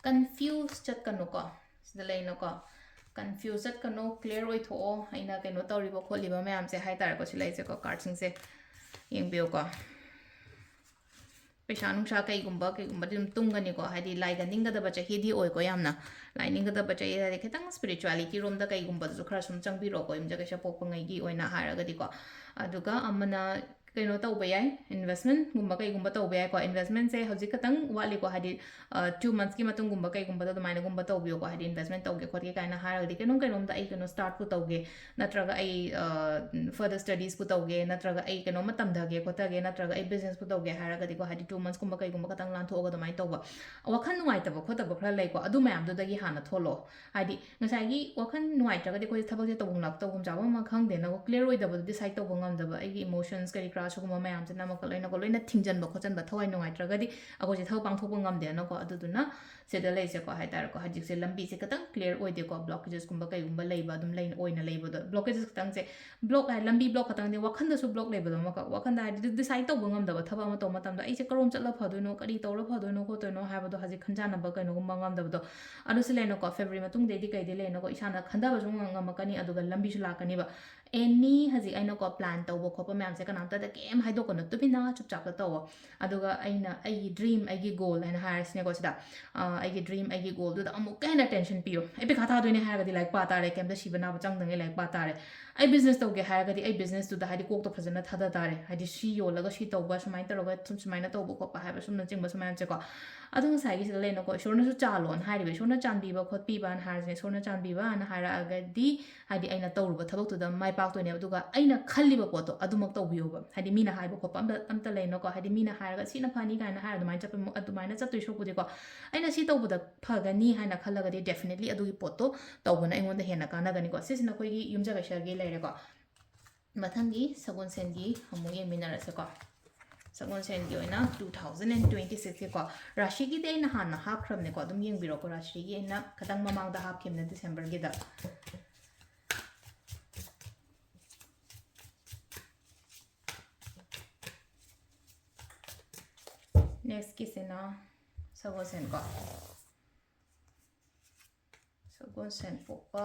Confuse ꯆꯠꯀꯅꯨꯀꯣ, ꯁꯤꯗ ꯂꯩꯅꯀꯣ, confuse ꯆꯠꯀꯅꯨ, clear ꯑꯣꯏꯊꯣꯛꯑꯣ꯫ ꯑꯩꯅ ꯀꯩꯅꯣ ꯇꯧꯔꯤꯕ ꯈꯣꯠꯂꯤꯕ ꯃꯌꯥꯝꯁꯦ ꯍꯥꯏꯇꯥꯔꯦꯀꯣ, ꯁꯤ ꯂꯩꯁꯦꯀꯣ, cardꯁꯤꯡꯁꯦ ꯌꯦꯡꯕꯤꯌꯨꯀꯣ꯫ ꯄꯩꯁꯥ ꯅꯨꯡꯁꯥ ꯀꯩꯒꯨꯝꯕ, ꯀꯩꯒꯨꯝꯕꯗꯤ ꯑꯗꯨꯝ ꯇꯨꯡꯒꯅꯤꯀꯣ, ꯍꯥꯏꯗꯤ ꯂꯥꯏꯒ ꯅꯤꯡꯒꯗꯕ ꯆꯍꯤꯗꯤ ꯑꯣꯏꯀꯣ ꯌꯥꯝꯅ꯫ ꯂꯥꯏ ꯅꯤꯡꯒꯗꯕ ꯆꯍꯤ ꯍꯥꯏꯗꯤ ꯈꯤꯇꯪ spiritualityꯔꯣꯝꯗ ꯀꯩꯒꯨꯝꯕꯗꯁꯨ ꯈꯔ ꯁꯨꯝ ꯆꯪꯕꯤꯔꯣꯀꯣ, ꯌꯨꯝꯖꯀꯩꯁ ꯄꯣꯛꯄꯉꯩꯒꯤ ꯑꯣꯏꯅ ꯍꯥꯏꯔꯒꯗꯤꯀꯣ꯫ ꯑꯗꯨꯒ ꯑꯃꯅ ꯀꯩꯅꯣ ꯇꯧꯕ ꯌꯥꯏ, ꯏꯟꯚꯦꯁꯃꯦꯟꯒꯨꯝꯕ ꯀꯩꯒꯨꯝꯕ ꯇꯧꯕ ꯌꯥꯏꯀꯣ꯫ ꯏꯟꯚꯦꯁꯃꯦꯟꯁꯦ ꯍꯧꯖꯤꯛ ꯈꯇꯪ ꯋꯥꯠꯂꯤꯀꯣ, ꯍꯥꯏꯗꯤ ꯇꯨ ꯃꯟꯊꯁꯀꯤ ꯃꯇꯨꯡꯒꯨꯝꯕ ꯀꯩꯒꯨꯝꯕꯗ ꯑꯗꯨꯃꯥꯏꯅꯒꯨꯝꯕ ꯇꯧꯕꯤꯌꯣꯀꯣ꯫ ꯍꯥꯏꯗꯤ ꯏꯟꯚꯦꯁꯃꯦꯟ ꯇꯧꯒꯦ ꯈꯣꯠꯀꯦ ꯀꯥꯏꯅ ꯍꯥꯏꯔꯒꯗꯤ ꯀꯩꯅꯣꯝ ꯀꯩꯅꯣꯝꯗ ꯑꯩ ꯀꯩꯅꯣ ꯁ꯭ꯇꯥꯔꯠꯄꯨ ꯇꯧꯒꯦ, ꯅꯠꯇ꯭ꯔꯒ ꯑꯩ ꯐꯔꯗꯔ ꯁ꯭ꯇꯗꯤꯁꯄꯨ ꯇꯧꯒꯦ, ꯅꯠꯇ꯭ꯔꯒ ꯑꯩ ꯀꯩꯅꯣꯝꯃ ꯇꯝꯊꯒꯦ ꯈꯣꯠꯊꯒꯦ, ꯅꯠꯇ꯭ꯔꯒ ꯑꯩ ꯕꯤꯖꯤꯅꯦꯁꯄꯨ ꯇꯧꯒꯦ ꯍꯥꯏꯔꯒꯗꯤꯀꯣ, ꯍꯥꯏꯗꯤ ꯇꯨ ꯃꯟꯊꯁꯀꯨꯝꯕ ꯀꯩꯒꯨꯝꯕ ꯈꯇꯪ ꯂꯥꯟꯊꯣꯛꯑꯒ ꯑꯗꯨꯃꯥꯏꯅ ꯇꯧꯕ꯫ ꯋꯥꯈꯜ ꯅꯨꯡꯉꯥꯏꯇꯕ ꯈꯣꯠꯇꯕ ꯈꯔ ꯂꯩꯀꯣ, ꯑꯗꯨ ꯃꯌꯥꯝꯗꯨꯗꯒꯤ ꯍꯥꯟꯅ ꯊꯣꯛꯂꯛꯑꯣ꯫ ꯍꯥꯏꯗꯤ ꯉꯁꯥꯏꯒꯤ ꯋꯥꯈꯜ ꯅꯨꯡꯉꯥꯏꯇ꯭ꯔꯒꯗꯤ ꯑꯩꯈꯣꯏꯁꯦ ꯊꯕꯛꯁꯦ ꯇꯧꯐꯝ ꯂꯥꯛ-, ꯇꯧꯐꯝ ꯆꯥꯐꯝ ꯑꯃ ꯈꯪꯗꯦꯅꯀꯣ, ꯀ꯭ꯂꯤꯌꯔ ꯑꯣꯏꯗꯕꯗꯣ, ꯗꯤꯁꯥꯏꯠ ꯇꯧꯕ ꯉꯝꯗꯕ, ꯑꯩꯒꯤ ꯏꯃꯣꯁꯟꯁ ꯀꯔꯤ ꯀꯔꯥ ꯁꯤꯒꯨꯝꯕ ꯃꯌꯥꯝꯁꯤꯅ ꯑꯃꯨꯛꯀ ꯂꯣꯏꯅꯀꯣ, ꯂꯣꯏꯅ ꯊꯤꯡꯖꯤꯟꯕ ꯈꯣꯠꯆꯟꯕ, ꯊꯋꯥꯏ ꯅꯨꯡꯉꯥꯏꯇ꯭ꯔꯒꯗꯤ ꯑꯩꯈꯣꯏꯁꯦ ꯊꯕꯛ ꯄꯥꯡꯊꯣꯛꯄ ꯉꯝꯗꯦꯅꯀꯣ꯫ ꯑꯗꯨꯗꯨꯅ ꯁꯤꯗ ꯂꯩꯁꯦꯀꯣ, ꯍꯥꯏ ꯇꯥꯔꯦꯀꯣ, ꯍꯧꯖꯤꯛꯁꯦ ꯂꯝꯕꯤꯁꯦ ꯈꯤꯇꯪ ꯀ꯭ꯂꯤꯌꯔ ꯑꯣꯏꯗꯦꯀꯣ, ꯕ꯭ꯂꯣꯀꯦꯖꯦꯁꯀꯨꯝꯕ ꯀꯩꯒꯨꯝꯕ ꯂꯩꯕ, ꯑꯗꯨꯝ ꯂꯩ, ꯑꯣꯏꯅ ꯂꯩꯕꯗꯣ, ꯕ꯭ꯂꯣꯀꯦꯖꯦꯁ ꯈꯤꯇꯪꯁꯦ, ꯕ꯭ꯂꯣꯛ ꯍꯥꯏ, ꯂꯝꯕꯤ ꯕ꯭ꯂꯣꯛ ꯈꯛꯇꯪꯗꯤ ꯋꯥꯈꯟꯗꯁꯨ ꯕ꯭ꯂꯣꯛ ꯂꯩꯕꯗꯣ ꯑꯃꯈꯛ, ꯋꯥꯈꯟꯗ ꯍꯥꯏꯗꯤ ꯗꯤꯁꯥꯏꯠ ꯇꯧꯕ ꯉꯝꯗꯕ ꯊꯕꯛ ꯑꯃ ꯇꯧꯕ ꯃꯇꯝꯗ ꯑꯩꯁꯦ ꯀꯔꯣꯝ ꯆꯠꯂ ꯐꯗꯣꯏꯅꯣ, ꯀꯔꯤ ꯇꯧꯔ ꯐꯗꯣꯏꯅꯣ ꯈꯣꯠꯇꯣꯏꯅꯣ ꯍꯥꯏꯕꯗꯣ ꯍꯧꯖꯤꯛ ꯈꯟꯖꯥꯟꯅꯕ ꯀꯩꯅꯣꯒꯨꯝꯕ ꯉꯝꯗꯕꯗꯣ, ꯑꯗꯨꯁꯨ ꯂꯩꯅꯀꯣ꯫ ꯐꯦꯕ꯭ꯔꯨꯋꯥꯔꯤ ꯃꯇꯨꯡꯗꯩꯗꯤ ꯀꯩꯗꯤ ꯂꯩꯅꯀꯣ, ꯏꯁꯥꯅ ꯈꯟꯊꯕꯁꯨ ꯉꯝ-, ꯉꯝꯃꯛꯀꯅꯤ, ꯑꯗꯨꯒ ꯂꯝꯕꯤꯁꯨ ꯂꯥꯛꯀꯅꯤꯕ꯫ ꯑꯦꯅꯤ ꯍꯧꯖꯤꯛ ꯑꯩꯅꯀꯣ ꯄ꯭ꯂꯥꯟ ꯇꯧꯕ ꯈꯣꯠꯄ ꯃꯌꯥꯝꯁꯦ ꯀꯅꯥꯝꯇꯗ ꯀꯩꯝ ꯍꯥꯏꯗꯣꯛꯀꯅꯨ, ꯇꯨꯃꯤꯟꯅ ꯆꯨꯞꯆꯥꯞꯇ ꯇꯧꯋꯣ꯫ ꯑꯗꯨꯒ ꯑꯩꯅ ꯑꯩꯒꯤ ꯗ꯭ꯔꯤꯝ, ꯑꯩꯒꯤ ꯒꯣꯜ ꯍꯥꯏꯅ ꯍꯥꯏꯔꯁꯤꯅꯦꯀꯣ ꯁꯤꯗ, ꯑ, ꯑꯩꯒꯤ ꯗ꯭ꯔꯤꯝ, ꯑꯩꯒꯤ ꯒꯣꯜꯗꯨꯗ ꯑꯃꯨꯛꯀ ꯍꯦꯟꯅ ꯑꯦꯇꯦꯟꯁꯟ ꯄꯤꯌꯨ꯫ ꯑꯩ ꯄꯩꯈꯥ ꯊꯥꯗꯣꯏꯅꯦ ꯍꯥꯏꯔꯒꯗꯤ ꯂꯥꯏꯔꯤꯛ ꯄꯥ ꯇꯥꯔꯦ, ꯀꯩꯝꯇ ꯁꯤꯕ ꯅꯥꯕ ꯆꯪꯗꯉꯩ ꯂꯥꯏꯔꯤꯛ ꯄꯥ ꯇꯥꯔꯦ꯫ ꯑꯩ ꯕꯤꯖꯤꯅꯦꯁ ꯇꯧꯒꯦ ꯍꯥꯏꯔꯒꯗꯤ ꯑꯩ ꯕꯤꯖꯤꯅꯦꯁꯇꯨꯗ ꯍꯥꯏꯗꯤ ꯀꯣꯛꯇꯣ ꯐꯖꯅ ꯊꯥꯗ ꯇꯥꯔꯦ꯫ ꯍꯥꯏꯗꯤ ꯁꯤ ꯌꯣꯜꯂꯒ ꯁꯤ ꯇꯧꯕ, ꯁꯨꯃꯥꯏꯅ ꯇꯧꯔꯒ ꯁꯨꯝ ꯁꯨꯃꯥꯏꯅ ꯇꯧꯕ ꯈꯣꯠꯄ ꯍꯥꯏꯕ ꯁꯨꯝꯅꯆꯤꯡꯕ ꯁꯨꯃꯥꯏꯅꯁꯦꯀꯣ꯫ ꯑꯗꯣ ꯉꯁꯥꯏꯒꯤ ꯁꯤꯗ ꯂꯩꯅꯀꯣ, ꯏꯁꯣꯔꯅꯁꯨ ꯆꯥꯜꯂꯣꯅ ꯍꯥꯏꯔꯤꯕ, ꯏꯁꯣꯔꯅ ꯆꯥꯟꯕꯤꯕ ꯈꯣꯠꯄꯤꯕꯅ ꯍꯥꯏꯔꯤꯁꯦ, ꯏꯁꯣꯔꯅ ꯆꯥꯟꯕꯤꯕꯅ ꯍꯥꯏꯔꯛꯑꯒꯗꯤ ꯍꯥꯏꯗꯤ ꯑꯩꯅ ꯇꯧꯔꯨꯕ ꯊꯕꯛꯇꯨꯗ ꯃꯥꯏ ꯄꯥꯛꯇꯣꯏꯅꯦꯕ꯫ ꯑꯗꯨꯒ ꯑꯩꯅ ꯈꯜꯂꯤꯕ ꯄꯣꯠꯇꯣ ꯑꯗꯨꯃꯛ ꯇꯧꯕꯤꯌꯣꯕ꯫ ꯍꯥꯏꯗꯤ ꯃꯤꯅ ꯍꯥꯏꯕ ꯈꯣꯠꯄ ꯑꯝꯇ, ꯑꯝꯇ ꯂꯩꯅꯀꯣ, ꯍꯥꯏꯗꯤ ꯃꯤꯅ ꯍꯥꯏꯔꯒ ꯁꯤꯅ ꯐꯅꯤ ꯀꯥꯏꯅ ꯍꯥꯏꯔ ꯑꯗꯨꯃꯥꯏꯅ ꯆꯠꯄ, ꯑꯗꯨꯃꯥꯏꯅ ꯆꯠꯇꯣꯏ ꯁꯔꯨꯛꯄꯨꯗꯤꯀꯣ, ꯑꯩꯅ ꯁꯤ ꯇꯧꯕꯗ ꯐꯒꯅꯤ ꯍꯥꯏꯅ ꯈꯜꯂꯒꯗꯤ definitely ꯑꯗꯨꯒꯤ ꯄꯣꯠꯇꯣ ꯇꯧꯕꯅ ꯑꯩꯉꯣꯟꯗ ꯍꯦꯟꯅ ꯀꯥꯟꯅꯒꯅꯤꯀꯣ꯫ ꯁꯤꯁꯤꯅ ꯑꯩꯈꯣꯏꯒꯤ ꯌꯨꯝꯖꯀꯩꯁꯒꯤ ꯂꯩꯔꯦꯀꯣ꯫ ꯃꯊꯪꯒꯤ ꯁꯒꯣꯜꯁꯦꯟꯒꯤ ꯑꯃꯨꯛ ꯌꯦꯡꯃꯤꯟꯅꯔꯁꯦꯀꯣ꯫ ꯁꯒꯣꯜꯁꯦꯟꯒꯤ ꯑꯣꯏꯅ two thousand and twenty sixꯀꯤꯀꯣ, ꯔꯥꯁꯤꯒꯤꯗꯤ ꯑꯩꯅ ꯍꯥꯟꯅ ꯍꯥꯞꯈ꯭ꯔꯕꯅꯦꯀꯣ, ꯑꯗꯨꯝ ꯌꯦꯡꯕꯤꯔꯣꯀꯣ꯫ ꯔꯥꯁꯤꯒꯤ ꯑꯩꯅ ꯈꯤꯇꯪ ꯃꯃꯥꯡꯗ ꯍꯥꯞꯈꯤꯕꯅꯦ, ꯗꯤꯁꯦꯝꯕꯔꯒꯤꯗ꯫ ꯅꯦꯛꯁꯀꯤꯁꯤꯅ ꯁꯒꯣꯜꯁꯦꯟꯀꯣ꯫ ꯁꯒꯣꯜꯁꯦꯟ ꯄꯣꯛꯄ꯫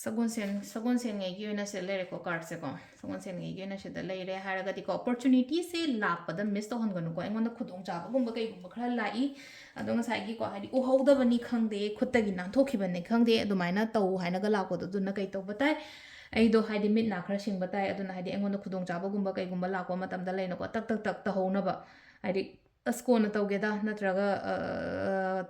ꯁꯒꯣꯜꯁꯦꯟ ꯁꯒꯣꯜꯁꯦꯟꯉꯩꯒꯤ ꯑꯣꯏꯅ ꯁꯤꯗ ꯂꯩꯔꯦꯀꯣ, ꯀꯥꯔꯠꯁꯦꯀꯣ꯫ ꯁꯒꯣꯜꯁꯦꯟꯉꯩꯒꯤ ꯑꯣꯏꯅ ꯁꯤꯗ ꯂꯩꯔꯦ ꯍꯥꯏꯔꯒꯗꯤꯀꯣ, ꯑꯣꯄꯣꯔꯆꯨꯅꯤꯇꯤꯁꯦ ꯂꯥꯛꯄꯗ ꯃꯤꯁ ꯇꯧꯍꯟꯒꯅꯨꯀꯣ꯫ ꯑꯩꯉꯣꯟꯗ ꯈꯨꯗꯣꯡꯆꯥꯕꯒꯨꯝꯕ ꯀꯩꯒꯨꯝꯕ ꯈꯔ ꯂꯥꯛꯏ, ꯑꯗꯣ ꯉꯁꯥꯏꯒꯤꯀꯣ, ꯍꯥꯏꯗꯤ ꯎꯍꯧꯗꯕꯅꯤ ꯈꯪꯗꯦ, ꯈꯨꯠꯇꯒꯤ ꯅꯥꯟꯊꯣꯛꯈꯤꯕꯅꯤ ꯈꯪꯗꯦ, ꯑꯗꯨꯃꯥꯏꯅ ꯇꯧ ꯍꯥꯏꯅꯒ ꯂꯥꯛꯄꯗꯣ, ꯑꯗꯨꯅ ꯀꯩ ꯇꯧꯕ ꯇꯥꯏ? ꯑꯩꯗꯣ ꯍꯥꯏꯗꯤ ꯃꯤꯠ ꯅꯥ ꯈꯔ ꯁꯤꯡꯕ ꯇꯥꯏ, ꯑꯗꯨꯅ ꯍꯥꯏꯗꯤ ꯑꯩꯉꯣꯟꯗ ꯈꯨꯗꯣꯡꯆꯥꯕꯒꯨꯝꯕ ꯀꯩꯒꯨꯝꯕ ꯂꯥꯛꯄ ꯃꯇꯝꯗ ꯂꯩꯅꯀꯣ, ꯇꯛ ꯇꯛ ꯇꯛ ꯇꯧꯍꯧꯅꯕ꯫ ꯍꯥꯏꯗꯤ ꯑꯁ ꯀꯣꯟꯅ ꯇꯧꯒꯦꯗ ꯅꯠꯇ꯭ꯔꯒ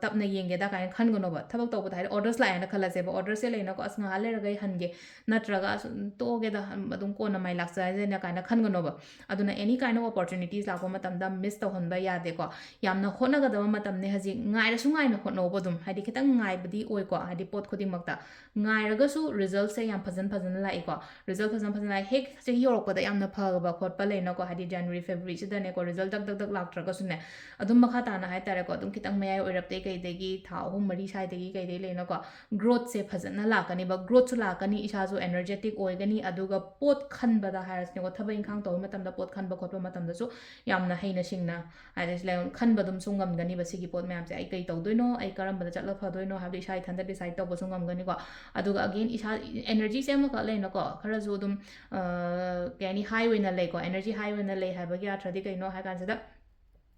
ꯇꯞꯅ ꯌꯦꯡꯒꯦꯗ ꯀꯥꯏꯅ ꯈꯟꯒꯅꯣꯕ꯫ ꯊꯕꯛ ꯇꯧꯕꯗ ꯍꯥꯏꯗꯤ ꯑꯣꯔꯗꯔꯁ ꯂꯥꯛꯑꯦꯅ ꯈꯜꯂꯁꯦꯕ, ꯑꯣꯔꯗꯔꯁꯦ ꯂꯩꯅꯀꯣ, ꯑꯁ ꯉꯥꯏꯍꯥꯛ ꯂꯩꯔꯒ ꯑꯩ ꯍꯟꯒꯦ, ꯅꯠꯇ꯭ꯔꯒ ꯑꯁ ꯇꯣꯛꯑꯒꯦꯗ, ꯑꯗꯨꯝ ꯀꯣꯟꯅ ꯃꯥꯏ ꯂꯥꯛꯆꯔꯁꯅ ꯀꯥꯏꯅ ꯈꯟꯒꯅꯣꯕ꯫ ꯑꯗꯨꯅ any kind of opportunities ꯂꯥꯛꯄ ꯃꯇꯝꯗ ꯃꯤꯁ ꯇꯧꯍꯟꯕ ꯌꯥꯗꯦꯀꯣ꯫ ꯌꯥꯝꯅ ꯍꯣꯠꯅꯒꯗꯕ ꯃꯇꯝꯅꯦ ꯍꯧꯖꯤꯛ꯫ ꯉꯥꯏꯔꯁꯨ ꯉꯥꯏꯅ ꯍꯣꯠꯅꯧꯕ ꯑꯗꯨꯝ, ꯍꯥꯏꯗꯤ ꯈꯤꯇꯪ ꯉꯥꯏꯕꯗꯤ ꯑꯣꯏꯀꯣ, ꯍꯥꯏꯗꯤ ꯄꯣꯠ ꯈꯨꯗꯤꯡꯃꯛꯇ ꯉꯥꯏꯔꯒꯁꯨ ꯔꯤꯖꯜꯁꯦ ꯌꯥꯝ ꯐꯖꯅ ꯐꯖꯅ ꯂꯥꯛꯏꯀꯣ꯫ ꯔꯤꯖꯜ ꯐꯖꯅ ꯐꯖꯅ ꯂꯥꯛꯏ꯫ ꯍꯦꯛ ꯆꯍꯤ ꯌꯧꯔꯛꯄꯗ ꯌꯥꯝꯅ ꯐꯕ ꯈꯣꯠꯄ ꯂꯩꯅꯀꯣ, ꯍꯥꯏꯗꯤ ꯖꯅꯋꯥꯔꯤ ꯐꯦꯕ꯭ꯔꯨꯋꯥꯔꯤꯁꯤꯗꯅꯦꯀꯣ, ꯔꯤꯖꯜ ꯗꯛ ꯗꯛ ꯗꯛ ꯂꯥꯛꯇ꯭ꯔꯒꯁꯨꯅꯦ, ꯑꯗꯨꯝ ꯃꯈꯥ ꯇꯥꯅ ꯍꯥꯏꯇꯥꯔꯦꯀꯣ, ꯑꯗꯨꯝ ꯈꯤꯇꯪ ꯃꯌꯥꯏ ꯑꯣꯏꯔꯞꯇꯩ ꯀꯩꯗꯒꯤ ꯊꯥ ꯑꯍꯨꯝ ꯃꯔꯤ ꯁ꯭ꯋꯥꯏꯗꯒꯤ ꯀꯩꯗꯩ ꯂꯩꯅꯀꯣ, ꯒ꯭ꯔꯣꯠꯁꯦ ꯐꯖꯅ ꯂꯥꯛꯀꯅꯤꯕ꯫ ꯒ꯭ꯔꯣꯠꯁꯨ ꯂꯥꯛꯀꯅꯤ, ꯏꯁꯥꯁꯨ ꯑꯦꯅꯔꯖꯦꯇꯤꯛ ꯑꯣꯏꯒꯅꯤ, ꯑꯗꯨꯒ ꯄꯣꯠ ꯈꯟꯕꯗ ꯍꯥꯏꯔꯁꯤꯅꯦꯀꯣ, ꯊꯕꯛ ꯏꯪꯈꯥꯡ ꯇꯧꯕ ꯃꯇꯝꯗ, ꯄꯣꯠ ꯈꯟꯕ ꯈꯣꯠꯄ ꯃꯇꯝꯗꯁꯨ ꯌꯥꯝꯅ ꯍꯩꯅ ꯁꯤꯡꯅ ꯍꯥꯏꯗꯤ ꯁꯤ ꯂꯩ-, ꯈꯟꯕ ꯑꯗꯨꯝꯁꯨ ꯉꯝꯒꯅꯤꯕ꯫ ꯁꯤꯒꯤ ꯄꯣꯠ ꯃꯌꯥꯝꯁꯦ ꯑꯩ ꯀꯩ ꯇꯧꯗꯣꯏꯅꯣ, ꯑꯩ ꯀꯔꯝꯕꯗ ꯆꯠꯂ ꯐꯗꯣꯏꯅꯣ ꯍꯥꯏꯕꯗꯣ ꯏꯁꯥ ꯏꯊꯟꯇ ꯗꯤꯁꯥꯏꯠ ꯇꯧꯕꯁꯨ ꯉꯝꯒꯅꯤꯀꯣ꯫ ꯑꯗꯨꯒ ꯑꯒꯦꯟ ꯏꯁꯥ ꯑꯦꯅꯔꯖꯤꯁꯦ ꯑꯃꯈꯛ ꯂꯩꯅꯀꯣ, ꯈꯔꯁꯨ ꯑꯗꯨꯝ, ꯑ, ꯀꯩ ꯍꯥꯏꯅꯤ, ꯍꯥꯏ ꯑꯣꯏꯅ ꯂꯩꯀꯣ, ꯑꯦꯅꯔꯖꯤ ꯍꯥꯏ ꯑꯣꯏꯅ ꯂꯩ ꯍꯥꯏꯕꯒꯤ ꯑꯥꯔꯊꯗꯤ ꯀꯩꯅꯣ ꯍꯥꯏ ꯀꯥꯟꯁꯤꯗ,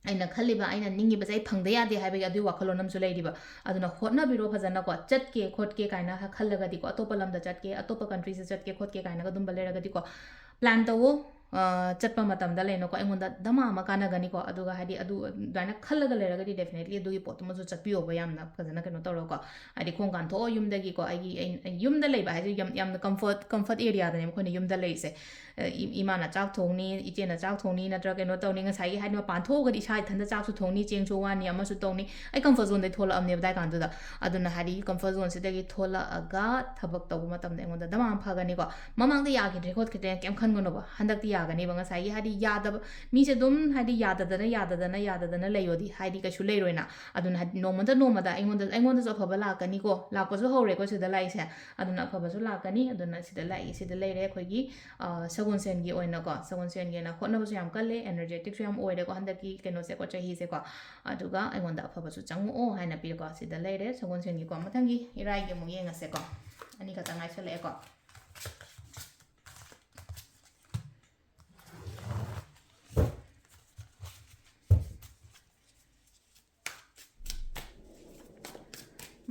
ꯑꯩꯅ ꯈꯜꯂꯤꯕ, ꯑꯩꯅ ꯅꯤꯡꯉꯤꯕꯁꯦ ꯑꯩ ꯐꯪꯗ ꯌꯥꯗꯦ ꯍꯥꯏꯕꯒꯤ ꯑꯗꯨꯒꯤ ꯋꯥꯈꯜꯂꯣꯟ ꯑꯃꯁꯨ ꯂꯩꯔꯤꯕ꯫ ꯑꯗꯨꯅ ꯍꯣꯠꯅꯕꯤꯔꯣ ꯐꯖꯅꯀꯣ, ꯆꯠꯀꯦ ꯈꯣꯠꯀꯦ ꯀꯥꯏꯅ ꯈꯜꯂꯒꯗꯤꯀꯣ, ꯑꯇꯣꯞꯄ ꯂꯝꯗ ꯆꯠꯀꯦ, ꯑꯇꯣꯞꯄ ꯀꯟꯇ꯭ꯔꯤꯁꯗ ꯆꯠꯀꯦ ꯈꯣꯠꯀꯦ ꯀꯥꯏꯅꯒ ꯑꯗꯨꯝꯕ ꯂꯩꯔꯒꯗꯤꯀꯣ, ꯄ꯭ꯂꯥꯟ ꯇꯧꯋꯣ꯫ ꯑ, ꯆꯠꯄ ꯃꯇꯝꯗ ꯂꯩꯅꯀꯣ, ꯑꯩꯉꯣꯟꯗ ꯗꯃꯥ ꯑꯃ ꯀꯥꯟꯅꯒꯅꯤꯀꯣ꯫ ꯑꯗꯨꯒ ꯍꯥꯏꯗꯤ ꯑꯗꯨ ꯑꯗꯨꯃꯥꯏꯅ ꯈꯜꯂꯒ ꯂꯩꯔꯒꯗꯤ definitely ꯑꯗꯨꯒꯤ ꯄꯣꯠꯇꯨꯃꯁꯨ ꯆꯠꯄꯤꯌꯣꯕ, ꯌꯥꯝꯅ ꯐꯖꯅ ꯀꯩꯅꯣ ꯇꯧꯔꯒꯀꯣ꯫ ꯍꯥꯏꯗꯤ ꯈꯣꯡ ꯀꯥꯟꯊꯣꯛꯑꯣ ꯌꯨꯝꯗꯒꯤꯀꯣ꯫ ꯑꯩꯒꯤ, ꯑꯩ, ꯑꯩ ꯌꯨꯝꯗ ꯂꯩꯕ ꯍꯥꯏꯁꯦ ꯌꯥꯝ, ꯌꯥꯝꯅ ꯀꯝꯐꯔꯠ, ꯀꯝꯐꯔꯠ ꯑꯦꯔꯤꯌꯥꯗꯅꯦꯕ ꯑꯩꯈꯣꯏꯅ ꯌꯨꯝꯗ ꯂꯩꯔꯤꯁꯦ꯫ ꯑ, ꯏ-, ꯏꯃꯥꯅ ꯆꯥꯛ ꯊꯣꯡꯅꯤ, ꯏꯆꯦꯅ ꯆꯥꯛ ꯊꯣꯡꯅꯤ, ꯅꯠꯇ꯭ꯔꯒ ꯀꯩꯅꯣ ꯇꯧꯅꯤ꯫ ꯉꯁꯥꯏꯒꯤ ꯍꯥꯏꯗꯤ ꯃꯄꯥꯟ ꯊꯣꯛꯑꯒꯗꯤ ꯏꯁꯥ ꯏꯊꯟꯇ ꯆꯥꯛꯁꯨ ꯊꯣꯡꯅꯤ, ꯆꯦꯡꯁꯨ ꯋꯥꯅꯤ, ꯑꯃꯁꯨ ꯇꯧꯅꯤ꯫ ꯑꯩ ꯀꯝꯐꯔꯠ ꯖꯣꯟꯗꯩ ꯊꯣꯛꯂꯛꯑꯕꯅꯦꯕ ꯑꯗꯥꯏ ꯀꯥꯟꯗꯨꯗ꯫ ꯑꯗꯨꯅ ꯍꯥꯏꯗꯤ ꯀꯝꯐꯔꯠ ꯖꯣꯟꯁꯤꯗꯒꯤ ꯊꯣꯛꯂꯛꯑꯒ ꯊꯕꯛ ꯇꯧꯕ ꯃꯇꯝꯗ ꯑꯩꯉꯣꯟꯗ ꯗꯃꯥ ꯑꯃ ꯐꯒꯅꯤꯀꯣ꯫ ꯃꯃꯥꯡꯗ ꯌꯥꯈꯤꯗ꯭ꯔꯦ ꯈꯣꯠꯈꯤꯗ꯭ꯔꯦꯅ ꯀꯩꯝ ꯈꯟꯒꯅꯣꯕ꯫ ꯍꯟꯗꯛꯇꯤ ꯌꯥꯒꯅꯤꯕ꯫ ꯉꯁꯥꯏꯒꯤ ꯍꯥꯏꯗꯤ ꯌꯥꯗꯕ ꯃꯤꯁꯦ ꯑꯗꯨꯝ ꯍꯥꯏꯗꯤ ꯌꯥꯗꯗꯅ, ꯌꯥꯗꯗꯅ, ꯌꯥꯗꯗꯅ ꯂꯩꯌꯣꯗꯤ ꯍꯥꯏꯗꯤ ꯀꯩꯁꯨ ꯂꯩꯔꯣꯏꯅ꯫ ꯑꯗꯨꯅ ꯍꯥꯏꯗꯤ ꯅꯣꯡꯃꯗ ꯅꯣꯡꯃꯗ ꯑꯩꯉꯣꯟꯗ, ꯑꯩꯉꯣꯟꯗꯁꯨ ꯑꯐꯕ ꯂꯥꯛꯀꯅꯤꯀꯣ꯫ ꯂꯥꯛꯄꯁꯨ ꯍꯧꯔꯦꯀꯣ ꯁꯤꯗ ꯂꯥꯛꯏꯁꯦ꯫ ꯑꯗꯨꯅ ꯑꯐꯕꯁꯨ ꯂꯥꯛꯀꯅꯤ꯫ ꯑꯗꯨꯅ ꯁꯤꯗ ꯂꯥꯛꯏ, ꯁꯤꯗ ꯂꯩꯔꯦ ꯑꯩꯈꯣꯏꯒꯤ, ꯑ, ꯁꯒꯣꯜꯁꯦꯟꯒꯤ ꯑꯣꯏꯅꯀꯣ꯫ ꯁꯒꯣꯜꯁꯦꯟꯒꯤ ꯑꯣꯏꯅ ꯍꯣꯠꯅꯕꯁꯨ ꯌꯥꯝ ꯀꯜꯂꯦ, ꯑꯦꯅꯔꯖꯦꯇꯤꯛꯁꯨ ꯌꯥꯝ ꯑꯣꯏꯔꯦꯀꯣ ꯍꯟꯗꯛꯀꯤ ꯀꯩꯅꯣꯁꯦꯀꯣ, ꯆꯍꯤꯁꯦꯀꯣ꯫ ꯑꯗꯨꯒ ꯑꯩꯉꯣꯟꯗ ꯑꯐꯕꯁꯨ ꯆꯪꯉꯛꯑꯣ ꯍꯥꯏꯅ ꯄꯤꯔꯦꯀꯣ꯫ ꯁꯤꯗ ꯂꯩꯔꯦ ꯁꯒꯣꯜꯁꯦꯟꯒꯤꯀꯣ꯫ ꯃꯊꯪꯒꯤ ꯏꯔꯥꯏꯒꯤ ꯑꯃꯨꯛ ꯌꯦꯡꯉꯁꯦꯀꯣ꯫ ꯑꯅꯤꯈꯛꯇ ꯉꯥꯏꯁꯜꯂꯛꯑꯦꯀꯣ꯫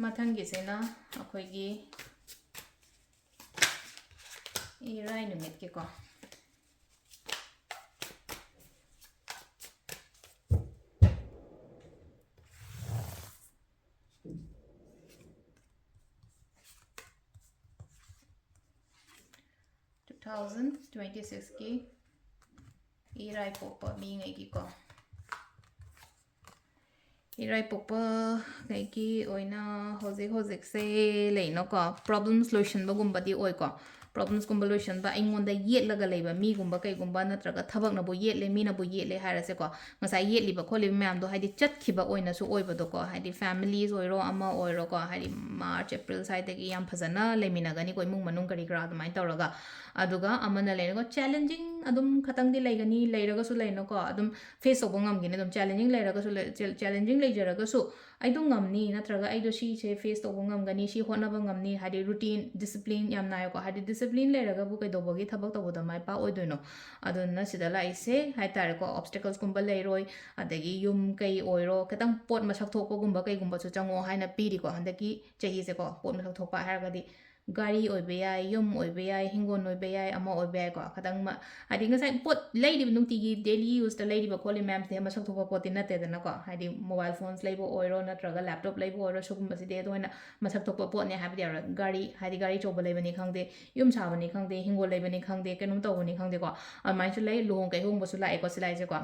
ꯃꯊꯪꯒꯤꯁꯤꯅ ꯑꯩꯈꯣꯏꯒꯤ ꯏꯔꯥꯏ ꯅꯨꯃꯤꯠꯀꯤꯀꯣ꯫ Two thousand twenty sixꯀꯤ ꯏꯔꯥꯏ ꯄꯣꯛꯄ ꯃꯤꯉꯩꯒꯤꯀꯣ꯫ ꯏꯔꯥꯏ ꯄꯣꯛꯄ ꯉꯩꯒꯤ ꯑꯣꯏꯅ ꯍꯧꯖꯤꯛ ꯍꯧꯖꯤꯛꯁꯦ ꯂꯩꯅꯀꯣ, problems ꯂꯣꯏꯁꯤꯟꯕꯒꯨꯝꯕꯗꯤ ꯑꯣꯏꯀꯣ꯫ Problemsꯀꯨꯝꯕ ꯂꯣꯏꯁꯤꯟꯕ, ꯑꯩꯉꯣꯟꯗ ꯌꯦꯠꯂꯒ ꯂꯩꯕ ꯃꯤꯒꯨꯝꯕ ꯀꯩꯒꯨꯝꯕ, ꯅꯠꯇ꯭ꯔꯒ ꯊꯕꯛꯅꯕꯨ ꯌꯦꯠꯂꯦ, ꯃꯤꯅꯕꯨ ꯌꯦꯠꯂꯦ ꯍꯥꯏꯔꯁꯦꯀꯣ, ꯉꯁꯥꯏ ꯌꯦꯠꯂꯤꯕ ꯈꯣꯠꯂꯤꯕ ꯃꯌꯥꯝꯗꯣ ꯍꯥꯏꯗꯤ ꯆꯠꯈꯤꯕ ꯑꯣꯏꯅꯁꯨ ꯑꯣꯏꯕꯗꯣꯀꯣ, ꯍꯥꯏꯗꯤ families ꯑꯣꯏꯔꯣ ꯑꯃ ꯑꯣꯏꯔꯣꯀꯣ, ꯍꯥꯏꯗꯤ March April ꯁ꯭ꯋꯥꯏꯗꯒꯤ ꯌꯥꯝ ꯐꯖꯅ ꯂꯩꯃꯤꯟꯅꯒꯅꯤꯀꯣ, ꯏꯃꯨꯡ ꯃꯅꯨꯡ ꯀꯔꯤ ꯀꯔꯥ ꯑꯗꯨꯃꯥꯏꯅ ꯇꯧꯔꯒ꯫ ꯑꯗꯨꯒ ꯑꯃꯅ ꯂꯩꯔꯦꯀꯣ, challenging ꯑꯗꯨꯝ ꯈꯇꯪꯗꯤ ꯂꯩꯒꯅꯤ, ꯂꯩꯔꯒꯁꯨ ꯂꯩꯅꯀꯣ, ꯑꯗꯨꯝ face ꯇꯧꯕ ꯉꯝꯒꯅꯤ꯫ ꯑꯗꯨꯝ challenging ꯂꯩꯔꯒꯁꯨ ꯂꯩ-, chal-, challenging ꯂꯩꯖꯔꯒꯁꯨ ꯑꯩꯗꯣ ꯉꯝꯅꯤ, ꯅꯠꯇ꯭ꯔꯒ ꯑꯩꯗꯣ ꯁꯤꯁꯦ face ꯇꯧꯕ ꯉꯝꯒꯅꯤ, ꯁꯤ ꯍꯣꯠꯅꯕ ꯉꯝꯅꯤ, ꯍꯥꯏꯗꯤ routine, discipline ꯌꯥꯝ ꯅꯥꯏꯌꯦꯀꯣ꯫ ꯍꯥꯏꯗꯤ discipline ꯂꯩꯔꯒꯕꯨ ꯀꯩꯗꯧꯕꯒꯤ ꯊꯕꯛ ꯇꯧꯕꯗ ꯃꯥꯏ ꯄꯥꯛꯑꯣꯏꯗꯣꯏꯅꯣ? ꯑꯗꯨꯅ ꯁꯤꯗ ꯂꯥꯛꯏꯁꯦ ꯍꯥꯏꯇꯥꯔꯦꯀꯣ, obstaclesꯀꯨꯝꯕ ꯂꯩꯔꯣꯏ, ꯑꯗꯒꯤ ꯌꯨꯝ ꯀꯩ ꯑꯣꯏꯔꯣ, ꯈꯤꯇꯪ ꯄꯣꯠ ꯃꯁꯛ ꯊꯣꯛꯄꯒꯨꯝꯕ ꯀꯩꯒꯨꯝꯕꯁꯨ ꯆꯪꯉꯣ ꯍꯥꯏꯅ ꯄꯤꯔꯤꯀꯣ ꯍꯟꯗꯛꯀꯤ ꯆꯍꯤꯁꯦꯀꯣ꯫ ꯄꯣꯠ ꯃꯁꯛ ꯊꯣꯛꯄ ꯍꯥꯏꯔꯒꯗꯤ ꯒꯥꯔꯤ ꯑꯣꯏꯕ ꯌꯥꯏ, ꯌꯨꯝ ꯑꯣꯏꯕ ꯌꯥꯏ, ꯍꯤꯡꯒꯣꯜ ꯑꯣꯏꯕ ꯌꯥꯏ, ꯑꯃ ꯑꯣꯏꯕ ꯌꯥꯏꯀꯣ꯫ ꯈꯤꯇꯪ ꯃ-, ꯍꯥꯏꯗꯤ ꯉꯁꯥꯏ ꯄꯣꯠ ꯂꯩꯔꯤꯕ, ꯅꯨꯡꯇꯤꯒꯤ daily useꯇ ꯂꯩꯔꯤꯕ ꯈꯣꯠꯂꯤꯕ ꯃꯌꯥꯝꯁꯤꯗꯤ ꯃꯁꯛ ꯊꯣꯛꯄ ꯄꯣꯠꯇꯤ ꯅꯠꯇꯦꯗꯅꯀꯣ꯫ ꯍꯥꯏꯗꯤ mobile phones ꯂꯩꯕ ꯑꯣꯏꯔꯣ, ꯅꯠꯇ꯭ꯔꯒ laptop ꯂꯩꯕ ꯑꯣꯏꯔꯣ, ꯁꯤꯒꯨꯝꯕꯁꯤꯗꯤ ꯑꯗꯨ ꯑꯣꯏꯅ ꯃꯁꯛ ꯊꯣꯛꯄ ꯄꯣꯠꯅꯦ ꯍꯥꯏꯕꯗꯤ ꯌꯥꯔꯣꯏ꯫ ꯒꯥꯔꯤ, ꯍꯥꯏꯗꯤ ꯒꯥꯔꯤ ꯑꯆꯧꯕ ꯂꯩꯕꯅꯤ ꯈꯪꯗꯦ, ꯌꯨꯝ ꯁꯥꯕꯅꯤ ꯈꯪꯗꯦ, ꯍꯤꯡꯒꯣꯜ ꯂꯩꯕꯅꯤ ꯈꯪꯗꯦ, ꯀꯩꯅꯣꯝ ꯇꯧꯕꯅꯤ ꯈꯪꯗꯦꯀꯣ, ꯑꯗꯨꯃꯥꯏꯅꯁꯨ ꯂꯩ꯫ ꯂꯨꯍꯣꯡ ꯀꯩꯍꯣꯡꯕꯁꯨ ꯂꯥꯛꯑꯦꯀꯣ ꯁꯤ ꯂꯥꯏꯁꯦꯀꯣ꯫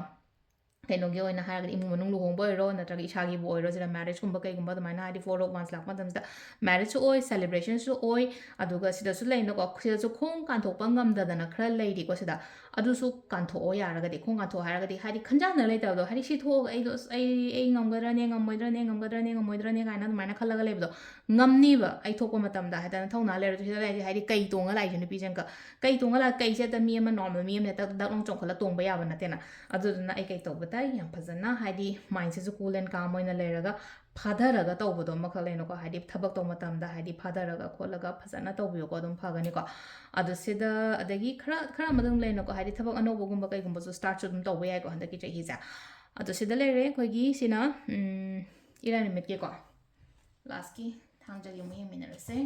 ꯀꯩꯅꯣꯒꯤ ꯑꯣꯏꯅ ꯍꯥꯏꯔꯒꯗꯤ ꯏꯃꯨꯡ ꯃꯅꯨꯡ ꯂꯨꯍꯣꯡꯕ ꯑꯣꯏꯔꯣ, ꯅꯠꯇ꯭ꯔꯒ ꯏꯁꯥꯒꯤꯕꯨ ꯑꯣꯏꯔꯣ, ꯁꯤꯗ marriageꯀꯨꯝꯕ ꯀꯩꯒꯨꯝꯕ ꯑꯗꯨꯃꯥꯏꯅ, ꯍꯥꯏꯗꯤ four of wands ꯂꯥꯛꯄ ꯃꯇꯝꯁꯤꯗ marriageꯁꯨ ꯑꯣꯏ, celebrationꯁꯨ ꯑꯣꯏ, ꯑꯗꯨꯒ ꯁꯤꯗꯁꯨ ꯂꯩꯅꯀꯣ, ꯁꯤꯗꯁꯨ ꯈꯣꯡ ꯀꯥꯟꯊꯣꯛꯄ ꯉꯝꯗꯗꯅ ꯈꯔ ꯂꯩꯔꯤꯀꯣ꯫ ꯁꯤꯗ ꯑꯗꯨꯁꯨ ꯀꯥꯟꯊꯣꯛꯑꯣ ꯌꯥꯔꯒꯗꯤ꯫ ꯈꯣꯡ ꯀꯥꯟꯊꯣꯛꯑꯣ ꯍꯥꯏꯔꯒꯗꯤ ꯍꯥꯏꯗꯤ ꯈꯟꯖꯥꯟꯅ ꯂꯩꯇꯕꯗꯣ, ꯍꯥꯏꯗꯤ ꯁꯤ ꯊꯣꯛꯑꯒ ꯑꯩꯗꯣ ꯑꯁ ꯑꯩ, ꯑꯩ ꯉꯝꯒꯗ꯭ꯔꯅꯦ, ꯉꯝꯃꯣꯏꯗ꯭ꯔꯅꯦ, ꯉꯝꯒꯗ꯭ꯔꯅꯦ, ꯉꯝꯃꯣꯏꯗ꯭ꯔꯅꯦ ꯀꯥꯏꯅ ꯑꯗꯨꯃꯥꯏꯅ ꯈꯜꯂꯒ ꯂꯩꯕꯗꯣ ꯉꯝꯅꯤꯕ꯫ ꯑꯩ ꯊꯣꯛꯄ ꯃꯇꯝꯗ ꯍꯥꯏꯗꯅ ꯊꯧꯅꯥ ꯂꯩꯔꯁꯨ ꯁꯤꯗ ꯂꯩꯔꯤꯁꯦ, ꯍꯥꯏꯗꯤ ꯀꯩ ꯇꯣꯡꯉ ꯂꯥꯛꯏꯁꯦ ꯅꯨꯄꯤꯁꯦ ꯑꯃꯨꯛꯀ꯫ ꯀꯩ ꯇꯣꯡꯉ ꯂꯥꯛ-, ꯀꯩꯁꯦ ꯍꯦꯛꯇ ꯃꯤ ꯑꯃ normal ꯃꯤ ꯑꯃꯅ ꯍꯦꯛꯇ ꯗꯛ ꯂꯥꯎ ꯆꯣꯡꯈꯠꯂ ꯇꯣꯡꯕ ꯌꯥꯕ ꯅꯠꯇꯦꯅ꯫ ꯑꯗꯨꯗꯨꯅ ꯑꯩ ꯀꯩ ꯇꯧꯕ ꯇꯥꯏ, ꯌꯥꯝ ꯐꯖꯅ ꯍꯥꯏꯗꯤ mindꯁꯤꯁꯨ cool and calm ꯑꯣꯏꯅ ꯂꯩꯔꯒ ꯐꯥꯊꯔꯒ ꯇꯧꯕꯗꯣ ꯑꯃꯈꯛ ꯂꯩꯅꯀꯣ, ꯍꯥꯏꯗꯤ ꯊꯕꯛ ꯇꯧꯕ ꯃꯇꯝꯗ ꯍꯥꯏꯗꯤ ꯐꯥꯊꯔꯒ ꯈꯣꯠꯂꯒ ꯐꯖꯅ ꯇꯧꯕꯤꯌꯨꯀꯣ, ꯑꯗꯨꯝ ꯐꯒꯅꯤꯀꯣ꯫ ꯑꯗꯣ ꯁꯤꯗ ꯑꯗꯒꯤ ꯈꯔ ꯈꯔ ꯑꯃ ꯑꯗꯨꯝ ꯂꯩꯅꯀꯣ, ꯍꯥꯏꯗꯤ ꯊꯕꯛ ꯑꯅꯧꯕꯒꯨꯝꯕ ꯀꯩꯒꯨꯝꯕꯁꯨ ꯁ꯭ꯇꯥꯔꯠꯁꯨ ꯑꯗꯨꯝ ꯇꯧꯕ ꯌꯥꯏꯀꯣ ꯍꯟꯗꯛꯀꯤ ꯆꯍꯤꯁꯦ꯫ ꯑꯗꯣ ꯁꯤꯗ ꯂꯩꯔꯦ ꯑꯩꯈꯣꯏꯒꯤ ꯁꯤꯅ, ꯎꯝ, ꯏꯔꯥꯏ ꯅꯨꯃꯤꯠꯀꯤꯀꯣ꯫ ꯂꯥꯁꯀꯤ ꯊꯥꯡꯖꯒꯤ ꯑꯃꯨꯛ ꯌꯦꯡꯃꯤꯟꯅꯔꯁꯦ꯫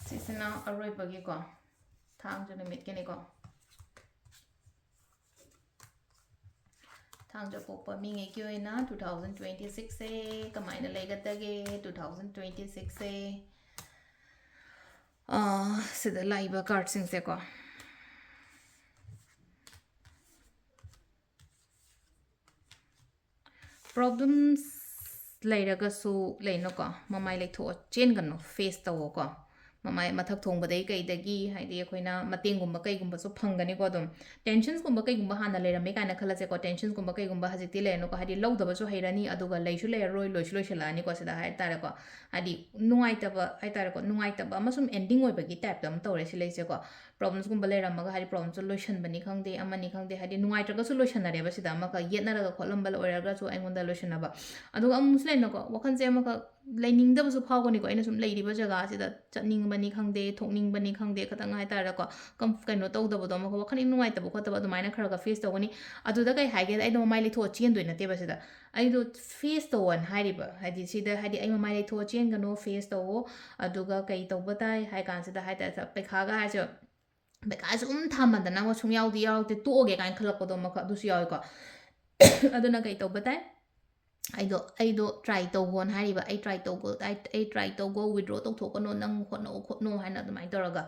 ꯁꯤꯁꯤꯅ ꯑꯔꯣꯏꯕꯒꯤꯀꯣ, ꯊꯥꯡꯖ ꯅꯨꯃꯤꯠꯀꯤꯅꯤꯀꯣ꯫ ꯊꯥꯡꯖ ꯄꯣꯛꯄ ꯃꯤꯉꯩꯒꯤ ꯑꯣꯏꯅ two thousand twenty sixꯁꯦ ꯀꯃꯥꯏꯅ ꯂꯩꯒꯗꯒꯦ? Two thousand twenty sixꯁꯦ, ꯑꯥ, ꯁꯤꯗ ꯂꯥꯛꯏꯕ ꯀꯥꯔꯠꯁꯤꯡꯁꯦꯀꯣ, problems ꯂꯩꯔꯒꯁꯨ ꯂꯩꯅꯀꯣ, ꯃꯃꯥꯏ ꯂꯩꯊꯣꯛꯑ ꯆꯦꯟꯒꯅꯨ, ꯐꯦꯁ ꯇꯧꯋꯣꯀꯣ꯫ ꯃꯃꯥꯏ ꯃꯊꯛ ꯊꯣꯡꯕꯗꯩ ꯀꯩꯗꯒꯤ, ꯍꯥꯏꯗꯤ ꯑꯩꯈꯣꯏꯅ ꯃꯇꯦꯡꯒꯨꯝꯕ ꯀꯩꯒꯨꯝꯕꯁꯨ ꯐꯪꯒꯅꯤꯀꯣ꯫ ꯑꯗꯨꯝ ꯇꯦꯟꯁꯟꯁꯀꯨꯝꯕ ꯀꯩꯒꯨꯝꯕ ꯍꯥꯟꯅ ꯂꯩꯔꯝꯃꯦ ꯀꯥꯏꯅ ꯈꯜꯂꯁꯦꯀꯣ, ꯇꯦꯟꯁꯟꯁꯀꯨꯝꯕ ꯀꯩꯒꯨꯝꯕ ꯍꯧꯖꯤꯛꯇꯤ ꯂꯩꯔꯅꯨꯀꯣ, ꯍꯥꯏꯗꯤ ꯂꯧꯗꯕꯁꯨ ꯍꯩꯔꯅꯤ, ꯑꯗꯨꯒ ꯂꯩꯁꯨ ꯂꯩꯔꯔꯣꯏ, ꯂꯣꯏꯁꯨ ꯂꯣꯏꯁꯤꯜꯂꯛꯑꯅꯤꯀꯣ꯫ ꯁꯤꯗ ꯍꯥꯏꯇꯥꯔꯦꯀꯣ, ꯍꯥꯏꯗꯤ ꯅꯨꯡꯉꯥꯏꯇꯕ ꯍꯥꯏꯇꯥꯔꯦꯀꯣ, ꯅꯨꯡꯉꯥꯏꯇꯕ ꯑꯃ ꯁꯨꯝ ꯑꯦꯟꯗꯤꯡ ꯑꯣꯏꯕꯒꯤ ꯇꯥꯏꯞꯇ ꯑꯃ ꯇꯧꯔꯦ ꯁꯤ ꯂꯩꯁꯦꯀꯣ꯫ problemsꯀꯨꯝꯕ ꯂꯩꯔꯝꯃꯒ, ꯍꯥꯏꯗꯤ problemꯁꯇꯣ ꯂꯣꯏꯁꯟꯕꯅꯤ ꯈꯪꯗꯦ, ꯑꯃꯅꯤ ꯈꯪꯗꯦ, ꯍꯥꯏꯗꯤ ꯅꯨꯡꯉꯥꯏꯇ꯭ꯔꯒꯁꯨ ꯂꯣꯏꯁꯟꯅꯔꯦꯕ ꯁꯤꯗ, ꯑꯃꯈꯛ ꯌꯦꯠꯅꯔꯒ ꯈꯣꯠꯂꯝꯕ ꯑꯣꯏꯔꯒꯁꯨ ꯑꯩꯉꯣꯟꯗ ꯂꯣꯏꯁꯟꯅꯕ꯫ ꯑꯗꯨꯒ ꯑꯃꯨꯛꯁꯨ ꯂꯩꯅꯀꯣ, ꯋꯥꯈꯜꯁꯦ ꯑꯃꯈꯛ ꯂꯩꯅꯤꯡꯗꯕꯁꯨ ꯐꯥꯎꯒꯅꯤꯀꯣ, ꯑꯩꯅ ꯁꯨꯝ ꯂꯩꯔꯤꯕ ꯖꯒꯥꯁꯤꯗ ꯆꯠꯅꯤꯡꯕꯅꯤ ꯈꯪꯗꯦ, ꯊꯣꯛꯅꯤꯡꯕꯅꯤ ꯈꯪꯗꯦ, ꯈꯤꯇꯪ ꯍꯥꯏꯇꯥꯔꯦꯀꯣ, ꯀꯝ-, ꯀꯩꯅꯣ ꯇꯧꯗꯕꯗꯣ, ꯑꯃꯈꯛ ꯋꯥꯈꯜ ꯅꯨꯡꯉꯥꯏꯇꯕ ꯈꯣꯠꯇꯕ ꯑꯗꯨꯃꯥꯏꯅ ꯈꯔ ꯈꯔ ꯐꯦꯁ ꯇꯧꯒꯅꯤ꯫ ꯑꯗꯨꯗ ꯀꯩ ꯍꯥꯏꯒꯦꯗ, ꯑꯩꯗꯣ ꯃꯃꯥꯏ ꯂꯩꯊꯣꯛꯑ ꯆꯦꯟꯗꯣꯏ ꯅꯠꯇꯦꯕ ꯁꯤꯗ, ꯑꯩꯗꯣ ꯐꯦꯁ ꯇꯧꯋꯣꯅ ꯍꯥꯏꯔꯤꯕ, ꯍꯥꯏꯗꯤ ꯁꯤꯗ, ꯍꯥꯏꯗꯤ ꯑꯩ ꯃꯃꯥꯏ ꯂꯩꯊꯣꯛꯑ ꯆꯦꯟꯒꯅꯣ, ꯐꯦꯁ ꯇꯧꯋꯣ꯫ ꯑꯗꯨꯒ ꯀꯩ ꯇꯧꯕ ꯇꯥꯏ ꯍꯥꯏ ꯀꯥꯟꯁꯤꯗ ꯍꯥꯏꯇꯥꯔꯦ, ꯄꯩꯈꯥꯒ ꯍꯥꯏꯁꯦ, ꯄꯩꯈꯥꯁꯦ ꯑꯗꯨꯝ ꯊꯥꯃꯟꯗꯅ ꯑꯃ ꯁꯨꯡꯌꯥꯎꯗꯤ ꯌꯥꯎꯔꯛꯇꯦ, ꯇꯣꯛꯑꯒꯦ ꯀꯥꯏꯅ ꯈꯜꯂꯛꯄꯗꯣ ꯑꯃꯈꯛ ꯑꯗꯨꯁꯨ ꯌꯥꯎꯋꯦꯀꯣ꯫ ꯑꯗꯨꯅ ꯀꯩ ꯇꯧꯕ ꯇꯥꯏ? ꯑꯩꯗꯣ, ꯑꯩꯗꯣ ꯇ꯭ꯔꯥꯏ ꯇꯧꯒꯣꯅ ꯍꯥꯏꯔꯤꯕ, ꯑꯩ ꯇ꯭ꯔꯥꯏ ꯇꯧꯒꯣ, ꯑꯩ, ꯑꯩ ꯇ꯭ꯔꯥꯏ ꯇꯧꯒꯣ, ꯋꯤꯗ꯭ꯔꯣ ꯇꯧꯊꯣꯛꯀꯅꯣ, ꯅꯪ ꯍꯣꯠꯅꯧ ꯈꯣꯠꯅꯧ ꯍꯥꯏꯅ ꯑꯗꯨꯃꯥꯏꯅ ꯇꯧꯔꯒ꯫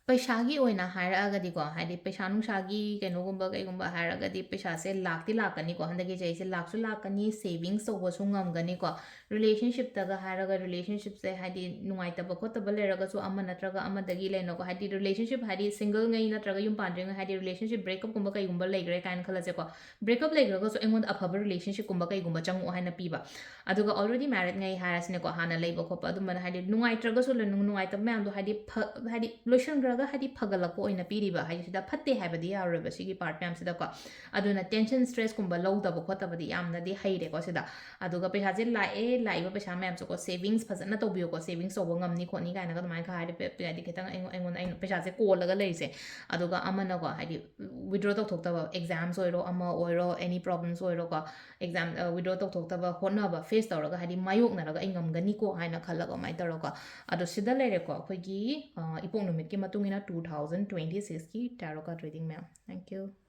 ꯄꯩꯁꯥꯒꯤ ꯑꯣꯏꯅ ꯍꯥꯏꯔꯛꯑꯒꯗꯤꯀꯣ, ꯍꯥꯏꯗꯤ ꯄꯩꯁꯥ ꯅꯨꯡꯁꯥꯒꯤ ꯀꯩꯅꯣꯒꯨꯝꯕ ꯀꯩꯒꯨꯝꯕ ꯍꯥꯏꯔꯒꯗꯤ ꯄꯩꯁꯥꯁꯦ ꯂꯥꯛꯇꯤ ꯂꯥꯛꯀꯅꯤꯀꯣ, ꯍꯟꯗꯛꯀꯤ ꯆꯍꯤꯁꯦ ꯂꯥꯛꯁꯨ ꯂꯥꯛꯀꯅꯤ, savings ꯇꯧꯕꯁꯨ ꯉꯝꯒꯅꯤꯀꯣ꯫ Relationshipꯇꯒ ꯍꯥꯏꯔꯒ relationshipꯁꯦ ꯍꯥꯏꯗꯤ ꯅꯨꯡꯉꯥꯏꯇꯕ ꯈꯣꯠꯇꯕ ꯂꯩꯔꯒꯁꯨ ꯑꯃ ꯅꯠꯇ꯭ꯔꯒ ꯑꯃꯗꯒꯤ ꯂꯩꯅꯀꯣ, ꯍꯥꯏꯗꯤ relationship ꯍꯥꯏꯗꯤ single ꯉꯩ ꯅꯠꯇ꯭ꯔꯒ ꯌꯨꯝ ꯄꯥꯟꯗ꯭ꯔꯤꯉꯩ ꯍꯥꯏꯗꯤ relationship breakupꯀꯨꯝꯕ ꯀꯩꯒꯨꯝꯕ ꯂꯩꯈ꯭ꯔꯦ ꯀꯥꯏꯅ ꯈꯜꯂꯁꯦꯀꯣ, breakup ꯂꯩꯈ꯭ꯔꯒꯁꯨ ꯑꯩꯉꯣꯟꯗ ꯑꯐꯕ relationshipꯀꯨꯝꯕ ꯀꯩꯒꯨꯝꯕ ꯆꯪꯉꯛꯑꯣ ꯍꯥꯏꯅ ꯄꯤꯕ꯫ ꯑꯗꯨꯒ already married ꯉꯩ ꯍꯥꯏꯔꯁꯤꯅꯦꯀꯣ, ꯍꯥꯟꯅ ꯂꯩꯕ ꯈꯣꯠꯄ ꯑꯗꯨꯝꯕꯅ ꯍꯥꯏꯗꯤ ꯅꯨꯡꯉꯥꯏꯇ꯭ꯔꯒꯁꯨ ꯂꯣꯏ-, ꯅꯨꯡ-, ꯅꯨꯡꯉꯥꯏꯇꯕ ꯃꯌꯥꯝꯗꯣ ꯍꯥꯏꯗꯤ ꯐ-, ꯍꯥꯏꯗꯤ ꯂꯣꯏꯁꯟꯈ꯭ꯔꯒ ꯍꯥꯏꯗꯤ ꯐꯒꯠꯂꯛꯄ ꯑꯣꯏꯅ ꯄꯤꯔꯤꯕ ꯍꯥꯏꯗꯤ ꯁꯤꯗ ꯐꯠꯇꯦ ꯍꯥꯏꯕꯗꯤ ꯌꯥꯔꯣꯏꯕ ꯁꯤꯒꯤ part ꯃꯌꯥꯝꯁꯤꯗꯀꯣ꯫ ꯑꯗꯨꯅ tension stressꯀꯨꯝꯕ ꯂꯧꯗꯕ ꯈꯣꯠꯇꯕꯗꯤ ꯌꯥꯝꯅꯗꯤ ꯍꯩꯔꯦꯀꯣ ꯁꯤꯗ꯫ ꯑꯗꯨꯒ ꯄꯩꯁꯥꯁꯦ ꯂꯥꯛꯑꯦ, ꯂꯥꯛꯏꯕ ꯄꯩꯁꯥ ꯃꯌꯥꯝꯁꯦꯀꯣ savings ꯐꯖꯅ ꯇꯧꯕꯤꯌꯨꯀꯣ, savings ꯇꯧꯕ ꯉꯝꯅꯤ ꯈꯣꯠꯅꯤ ꯀꯥꯏꯅꯒ ꯑꯗꯨꯃꯥꯏꯅ ꯈꯔ ꯍꯥꯏꯗꯤ ꯄꯦ-, ꯄꯦ-, ꯍꯥꯏꯗꯤ ꯈꯤꯇꯪ ꯑꯩꯉꯣꯟ-, ꯑꯩꯉꯣꯟꯗ ꯑꯩꯅ ꯄꯩꯁꯥꯁꯦ ꯀꯣꯜꯂꯒ ꯂꯩꯔꯤꯁꯦ꯫ ꯑꯗꯨꯒ ꯑꯃꯅꯀꯣ ꯍꯥꯏꯗꯤ withdraw ꯇꯧꯊꯣꯛꯇꯕ, exams ꯑꯣꯏꯔꯣ ꯑꯃ ꯑꯣꯏꯔꯣ any problems ꯑꯣꯏꯔꯣꯀꯣ, exam withdraw ꯇꯧꯊꯣꯛꯇꯕ ꯍꯣꯠꯅꯕ, face ꯇꯧꯔꯒ ꯍꯥꯏꯗꯤ ꯃꯥꯌꯣꯛꯅꯔꯒ ꯑꯩ ꯉꯝꯒꯅꯤꯀꯣ ꯍꯥꯏꯅ ꯈꯜꯂꯒ ꯑꯗꯨꯃꯥꯏꯅ ꯇꯧꯔꯒꯀꯣ꯫ ꯑꯗꯣ ꯁꯤꯗ ꯂꯩꯔꯦꯀꯣ ꯑꯩꯈꯣꯏꯒꯤ ꯑ, ꯏꯄꯣꯛ ꯅꯨꯃꯤꯠꯀꯤ ꯃꯇꯨꯡ ꯏꯟꯅ two thousand twenty sixꯀꯤ tarot card reading ꯃꯌꯥꯝ꯫ Thank you꯫